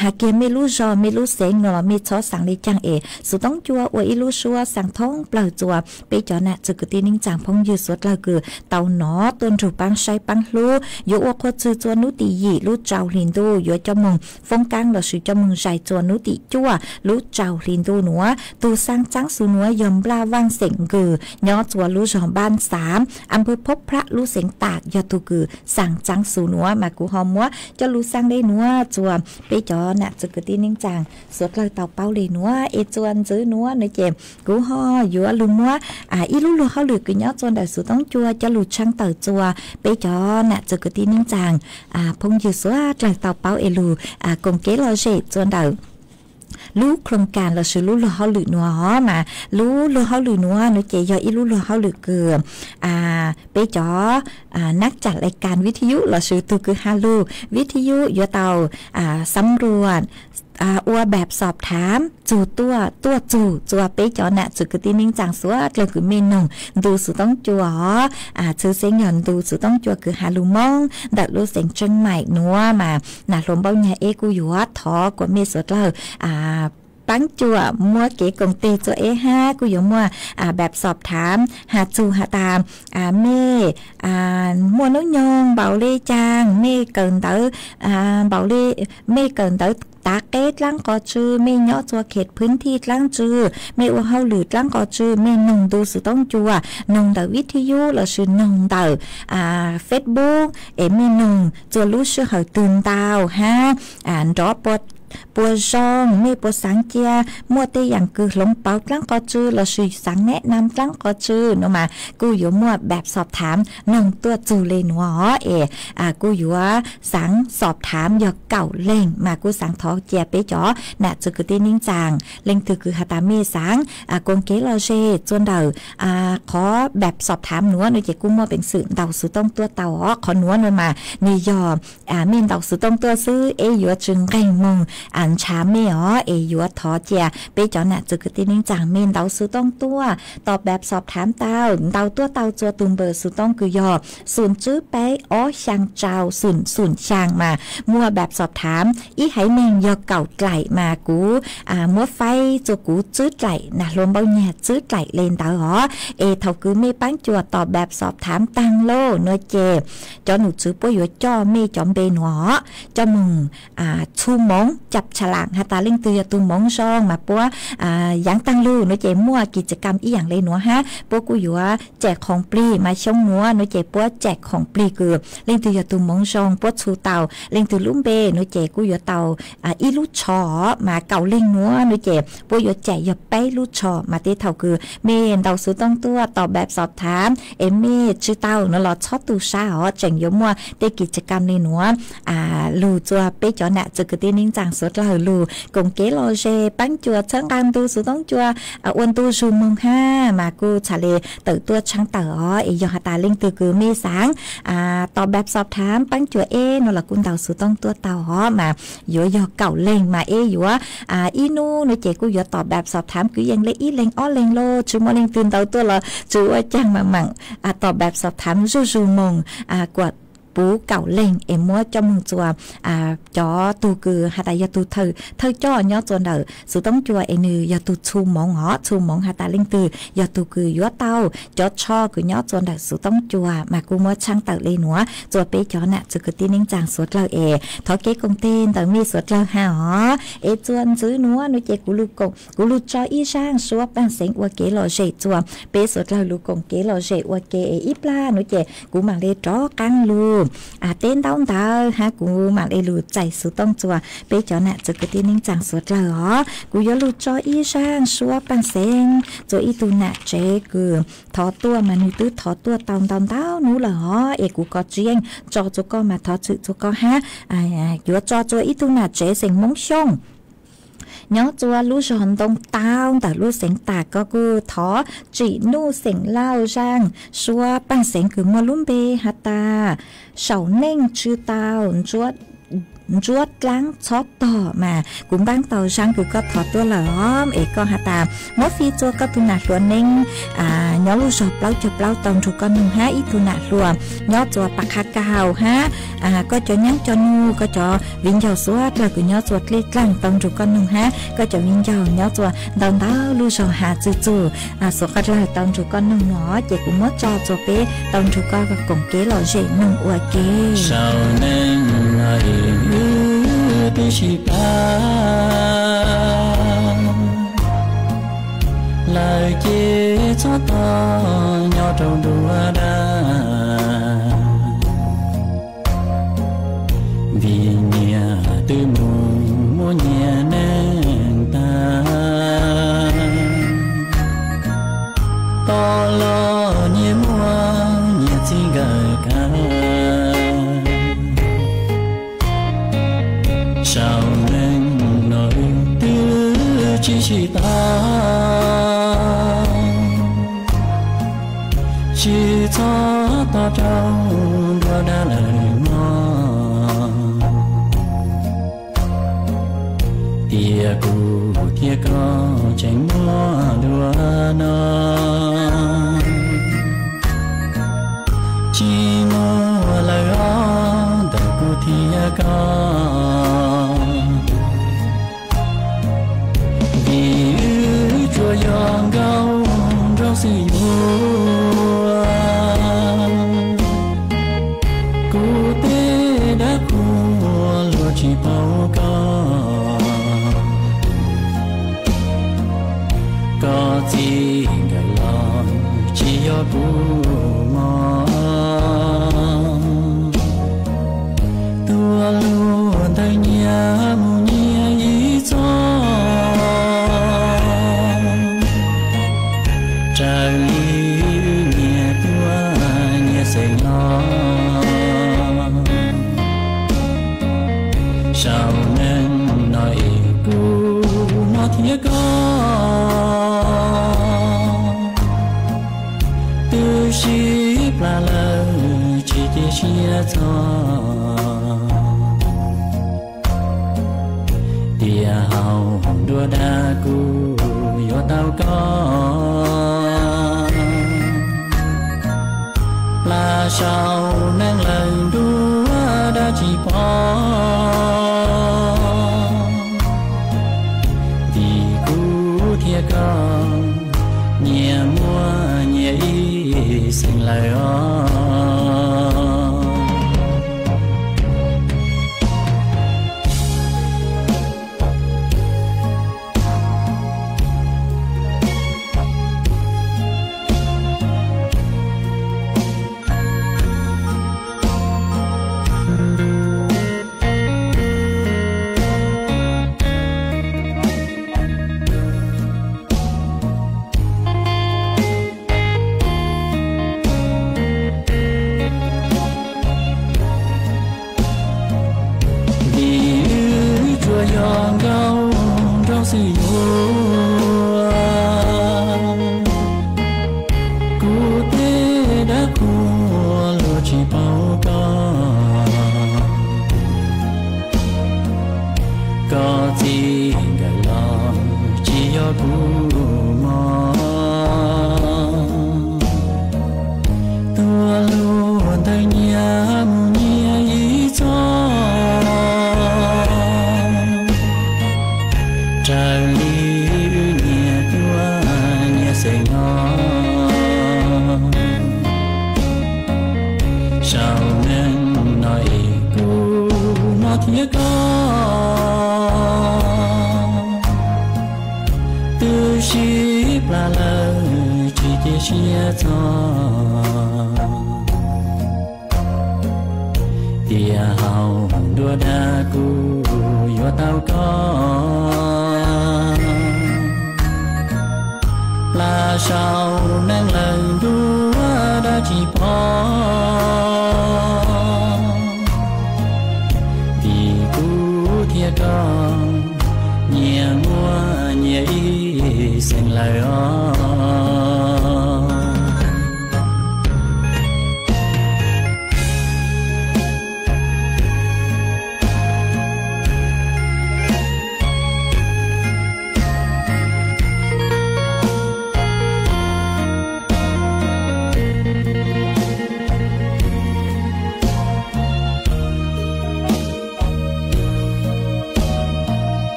has kiag mej lub zog mej lub xeev no los mej txhob xaa le caag es xuv toob cua ua ib lub suab xaa thoob plawg txua peb cov nam txwg kwv tij neej tsaa phooj ywg suav dlawg kws tau nov tuaj nrug paab saib paab hlub. Yuav ua qhua txwg txua nub tim yim lub rau hli ntuj, yuav coj moog foob kaab lossis coj moog zais txua nub tim cuaj lub rau hli ntuj nuav. Tug xaa txaab xuv nuav yog Nplaj Vaaj xeem Nkws, nyob txua lub zog Npaj Xaav, am pawg Phob Phrab, lub xeev Taam, yog tug kws xaa txaab xuv nuav. Mas kuv ho muab coj lug xaa le nuav txua peb cov nam txwg kwv tij neej tsaa suav dlawg tau paub le nuav. Es txua ntxiv nuav no ces kuv ho yuav lug muab ib lub luag hauj lwm kws nyob txua ntawm xuv toob cua coj lug tshaaj tawm txua peb cov nam txwg kwv tij neej tsaa phooj ywg suav dlawg tau paub es lug koom kev lom zem txua ntawm lub khoom kas lossis lub luag hauj lwm nuav os. Mas lub luag hauj lwm nuav no ces yog ib lub luag hauj lwm kws peb cov nab tsam lais kas vij thi yub lossis tug kws has lug vij thi yub yuav tau xab ruam ua npam xob thaav txug tuaj, tuaj txug txua peb cov nam txwg kwv tij neej tsaa suav dlawg kws mej noog ntu xuv toob cua os. Txhwv xeeb yog ntu xuv toob cua kws has lug Moob ntawm lub xeev Tseeb Maim nuav. Mas nam hluas npaub nyag eb kuj yuav thov kuas mej suav dlawg paab cuam muab kev koom teg txua eb hab kuj yuav muaj npam xob thaav has txug has tas mej muaj nub nyoog npaum le caag, mej kawm ntawv npaum le, mej kawm ntawv tav qeb dlaab qos tsw, mej nyob txua khem phwv thij dlaab tsw, mej ua hauj lwm dlaab qos tsw, mej noog ntu xuv toob cua, noog ntawm vij thi yub lossis noog ntawm Facebook es mej noog txua lub sij hawm twg ntau hab nrov puas zoo, mej puas xaav cia muaj tej yaam kws hloov pauv dlaab qos tsw lossis xaav neb nam dlaab qos tsw no mas kuj yuav muaj npam xob thaav noog tuaj txug le nuav os. Es kuj yuav xaav xob thaav yog kaum leeg mas kuj xaav thov cia peb cov nam txwg kwv tij neej tsaa leej twg kws has tas mej xaav koom kev lom zem txua ntawm qhov npam xob thaav nuav no ces kuj muaj peev xwm ntaus xuv tooj tuaj tau os. Qhov nuav no mas nwg yog mej ntaus xuv tooj tuaj xwb es yuav tsi nqeeg moog ntshaw mej os. Es yuav thov cia peb cov nam txwg kwv tij neej tsaa mej ntaus xuv tooj tuaj tos npam xob thaav tau, ntaus tuaj tau txua tug npawb xuv tooj kws yog xum tswb peb ob xyaa rau xum xum xyaa mas muaj npam xob thaav ib haiv neeg yog kaum dlaim mas kuv muab faib txua kuv tswb dlaim, nam hluas npaub nyag tswb dlaim le ntawd os. Es thaum kws mej paab cuam tos npam xob thaav taag lauj no ces cov nom tswv puab yuav coj mej cov npe nuav coj moog txhum moov cam tsha lam has tas leej twg yog tus moov zoo mas puab yaav taag lug nuav ces muaj kis tsa kam ib yaam le nuav hab, puab kuj yuav cais khoom plig mas xyoo nuav nuav ces puab cais khoom plig kws leej twg yog tus moov zoo puab txhu tau leej twg lub npe nuav ces kuj yuav tau ib lub tsho mas kaum leej nuav nuav ces puab yuav cais yog peb lub tsho mas tej thaum kws mej ntaus xuv tooj tuaj tos npam xob thaam es mej tsi tau nuav los txhob tu sab os, tseem yuav muaj tej kis tsa kam le nuav lug txua peb cov nam txwv kwv tij neej tsaa suav dlawg lug koom kev lom zem paab cua txhawb nqaa ntu xuv tooj cua ua ntu zug moog hab mas kuj txhad le tawm tuaj tshaab tawm os. Es yog has tas leej twg kws mej xaav tos npam xob thaam paab cua eb nuav los kuj ntaus xuv tooj tuaj tau os mas yuav yog kaum leej mas eb yuav ib nub nuav ces kuj yuav tos npam xob thaam kwv yees le ib leeg ob leeg lauj, tsi muaj leej twg ntaus tuaj los tsi ua caag mas maam tos npam xob thaam zuj zug moog kuas puv kaum leej es muab coj moog txua cov tug kws has tas yog tug thawj coj nyob txua ntawm xuv tooj cua es nwg yog tug txhu moov os, txhu moov has tas leej twg yog tug kws yuav tau cov tsho kws nyob txua ntawm xuv tooj cua mas kuj muab tshaab tawm le nuav txua peb cov nam txwv kwv tij neej tsaa suav dlawg es thov kev koom teg ntawm mej suav dlawg hab os. Es txua ntxiv nuav nuav ces kuv lug tso ib zaaj suab paaj xeev ua kev lom zem txua peb suav dlawg lug koom kev lom zem ua ke es ib plag nuav ces kuv maam le rov qaab lug teb ntaub ntawv hab kuv maam le lug txais xuv tooj txua peb cov nam txwv kwv tij neej tsaa suav dlawg os. Kuv yuav lug tso ib zaaj suab paaj xeev txua ib tug nam tsev kws thov tuaj mas nwg twb thov tuaj tau ntau ntau nub lawm os, es kuv kov tsi yeej tso txua koj mas thov txwm txua koj hab. Yuav tso txua ib tug nam tsev xeem Moob Xyooj nyob txua lub zog Ntoo Tau ntawm lub xeev Tas, koj kuj thov tsim nuj xeem Lauj zaaj suab paaj xeev kws muaj lub npe has tas Saum Neej Tsw Tau Ntsuab Dlaab Txhob Tog mas kuv npaab tau zaaj kws koj thov tuaj lawm os. Es koj has tas muab fij txua koj tug nam hluas Neeb nyob lub zog Plaub Caug Plaub tau nrug koj noog hab, ib tug nam hluas nyob txua Pas Qha Kaus hab, koj cov nyaab cov nuj, koj cov viv ncaus suav dlawg kws nyob txua Dlej Dlaaj tau nrug koj noog hab, koj cov viv ncaus nyob txua ntau ntau lub zog has txug txug suav dlawg tau nrug koj noog no ces kuv muab tso txua peb tau nrug koj koom kev lom zem noog ua ke. Saum neej no es wb twb sib pab lawm ces txhob tog nyob rau nruab dab, vim nyias twb mus muaj nyias neej tag. Tog los nyias muaj nyias txij nkawm kag. Saum neej no wb twb tsis sib tau, tsis txhob tog rau nruab dab lawm mog. Tias kuv thiab koj tseem muaj dua no, tsis muaj lawm os ntawm kuv thiab koj. Vim wb tsuas yog nkauj nraug xwb yuav, kuv tej dab qhuas luag tsis paub koj. Koj txij nkawm los tsis yog kuv mog. Tuaj luag ntawd nyias mus nyias ib txoj, raws li wb nyias tuaj nyias xeem los. Saum neej no es kuv no thiab koj twb sib plam lawm tsis cia siab txog. Tias hauv nruab dab kuv yuav tau koj, plam saum neej lawm nruab dab tsis pom. Vim kuv thiab koj nyias muaj nyias ib xeem lawm os. Plab lawm tsis cia siab txog, tiam hau nruab dag kuj yuav tau koj. Plab saum neej lawm nruab dag tsis pom, vim kuv thiab koj nyias muaj nyias ib xeem lawm os.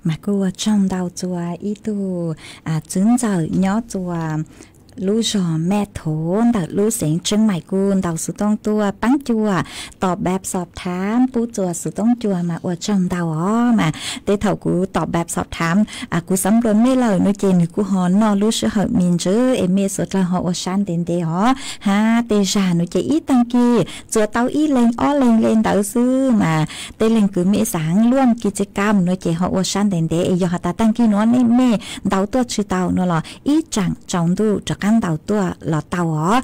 Mas kuj ua tsaug ntau txua ib tug txwv ntxawm nyob txua lub zos Mej Thov ntawm lub xeev Tseeb Maim kuj ntaus xov tooj tuaj paab cuam tom bab xob thaab pub txua xov tooj cuam mas ua tsaug ntau os. Mas tej thaum kuv tom bab xob thaab kuv xav nplua mej lawm no ces nws kuj ho noj lub sij hawm me ntsis es mej suav dlawg ho ua sab ntev ntev os. Hab tej zag no ces ib taag kis txua tau ib leeg ob leeg le ntawd xwb mas tej leeg kws mej xaav luaj kis txij kam no ces ho ua sab ntev ntev es yog has tas taag kis no nej mej ntaus tuaj tsis tau no los ib tsaam tsaus ntuj rov qaab ntaus tuaj los tau os.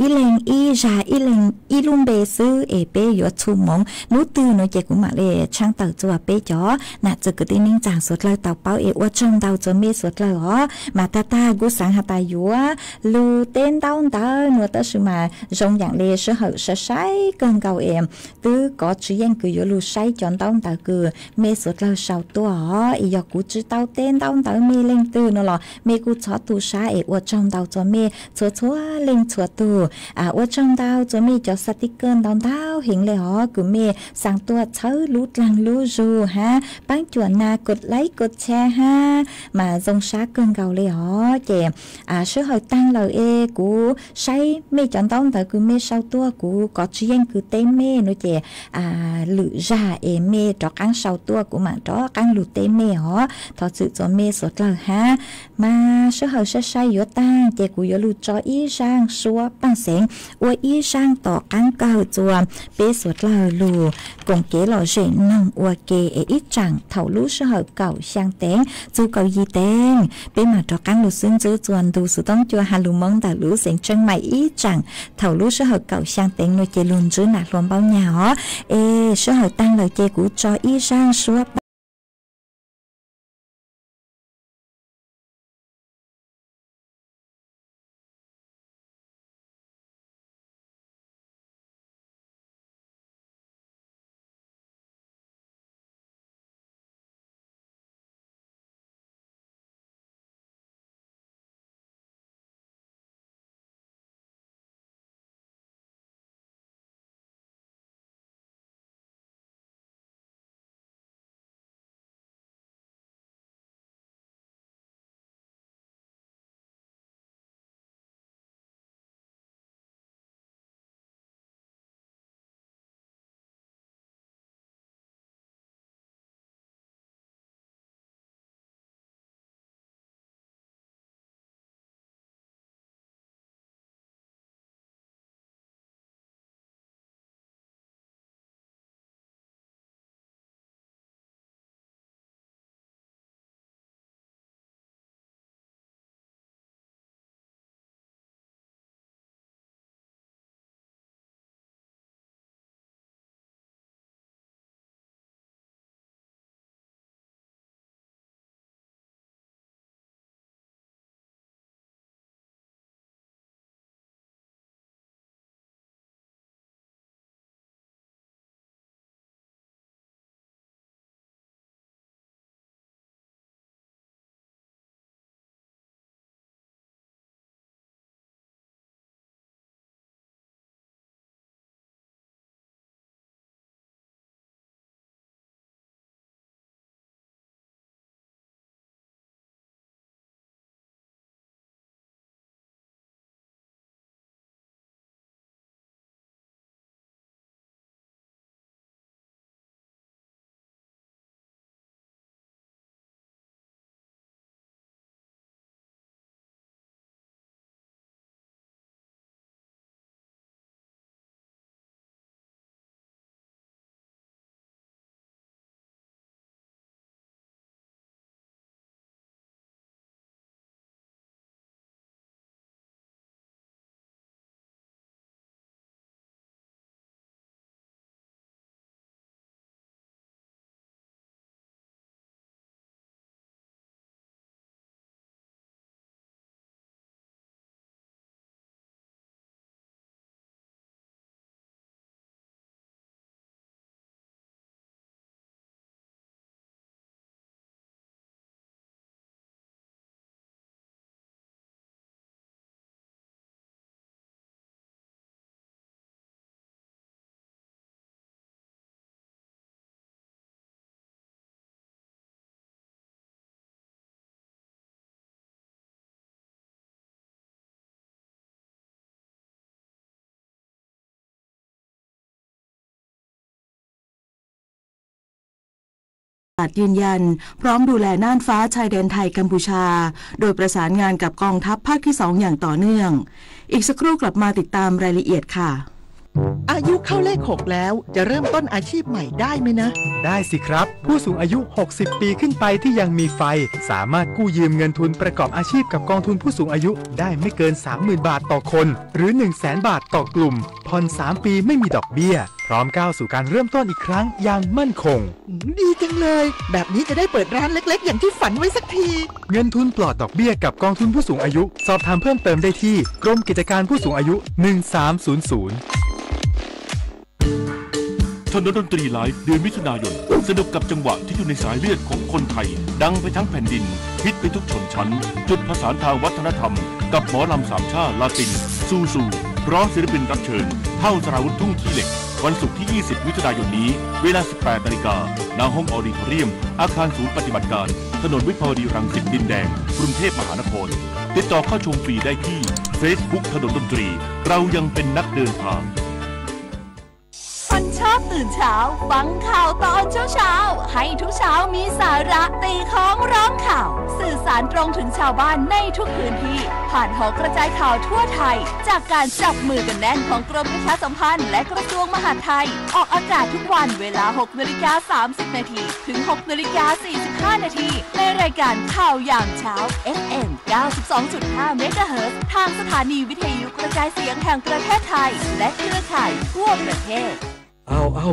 Ib leeg ib zag ib leeg ib lub npe xwb es peb yuav txhum moov lub twg no ces kuv maam le tshaaj tawm txua peb cov nam txwv kwv tij neej tsaa suav dlawg tau paub es ua tsaug ntau txua mej suav dlawg os. Mas tag tag kuv xaav has tas yuav lug teb ntaub ntawv nuav tab sis mas zoo yaam le sij hawm sai sai kawg nkaus es twb kov tsis yeej kws yuav lug saib cov ntaub ntawv kws mej suav dlawg sau tuaj os. Es yog kuv tsis tau teb ntaub ntawv mej leej twg no los mej kuj txhob tu sab es ua tsaug ntau txua mej txhua txhua leej txhua tug. Ua tsaug ntau txua mej cov xav tij kawg ntau ntau heev le os kws mej xaa tuaj txhawb lub dlaag lub zug hab paab cuam nas kod laib kod tshare hab mas zoo sab kawg nkaus le os. Ces sij hawm taag lawm es kuv saib mej cov ntaub ntawv kws mej sau tuaj kuv kov tsis yeej kws teb mej no ces lwm zag es mej rov qaab sau tuaj kuv maam rov qaab lug teb mej os. Thov txwm txua mej suav dlawg hab. Mas sij hawm sai sai yuav taag ces kuv yuav lug tso ib zaaj suab paaj xeev ua ib zaaj tom qaab kawg txua peb suav dlawg lug koom kev lom zem noog ua ke es ib tsaam thaum lub sij hawm kaum xyaa teev txug kaum yim teev peb maam rov qaab lug xwb ntxwb txua ntu xuv toob cua has lug Moob ntawm lub xeev Tseeb Maim ib tsaam thaum lub sij hawm kaum xyaa teev no ces lug ntsib nam hluas Npaub Nyag os. Es sij hawm taag lawm ces kuv tso ib zaaj suab ยืนยันพร้อมดูแลน่านฟ้าชายแดนไทยกัมพูชา โดยประสานงานกับกองทัพภาคที่สองอย่างต่อเนื่อง อีกสักครู่กลับมาติดตามรายละเอียดค่ะ อายุเข้าเลขหกแล้ว จะเริ่มต้นอาชีพใหม่ได้ไหมนะ ได้สิครับ ผู้สูงอายุ หกสิบ ปีขึ้นไปที่ยังมีไฟ สามารถกู้ยืมเงินทุนประกอบอาชีพกับกองทุนผู้สูงอายุได้ไม่เกิน สามหมื่น บาทต่อคน หรือ หนึ่งแสน บาทต่อกลุ่ม ผ่อน สาม ปีไม่มีดอกเบี้ย พร้อมก้าวสู่การเริ่มต้นอีกครั้งอย่างมั่นคง ดีจังเลย แบบนี้จะได้เปิดร้านเล็กๆ อย่างที่ฝันไว้สักที เงินทุนปลอดดอกเบี้ยกับกองทุนผู้สูงอายุ สอบถามเพิ่มเติมได้ที่กรมกิจการผู้สูงอายุ หนึ่งสามศูนย์ศูนย์ ถนนดนตรีไลฟ์เดือนมิถุนายน สนุกกับจังหวะที่อยู่ในสายเลือดของคนไทย ดังไปทั้งแผ่นดิน ฮิตไปทุกชนชั้น จุดผสานทางวัฒนธรรม กับหมอลำสามชาติลาติน ซูซู พร้อมศิลปินรับเชิญ เท่า สราวุธ ทุ่งขี้เหล็ก วันศุกร์ที่ ยี่สิบ มิถุนายนนี้ เวลา สิบแปด นาฬิกา ณ ห้องออดิทอเรียม อาคารศูนย์ปฏิบัติการ ถนนวิภาวดีรังสิตดินแดง กรุงเทพมหานคร ติดต่อเข้าชมฟรีได้ที่ Facebook ถนนดนตรี เรายังเป็นนักเดินทาง คนชอบตื่นเช้า ฟังข่าวตอนเช้าๆ ให้ทุกเช้ามีสาระ ตีค้องร้องข่าว สื่อสารตรงถึงชาวบ้านในทุกพื้นที่ ผ่านหอกระจายข่าวทั่วไทย จากการจับมือกันแน่นของกรมประชาสัมพันธ์และกระทรวงมหาดไทย ออกอากาศทุกวันเวลา หกนาฬิกา สามสิบนาที ถึง หกนาฬิกา สี่สิบห้านาที ในรายการข่าวยามเช้า เอฟเอ็ม เก้าสิบสองจุดห้า เมกะเฮิรตซ์ ทางสถานีวิทยุกระจายเสียงแห่งประเทศไทย และเครือข่ายทั่วประเทศ เอา เอา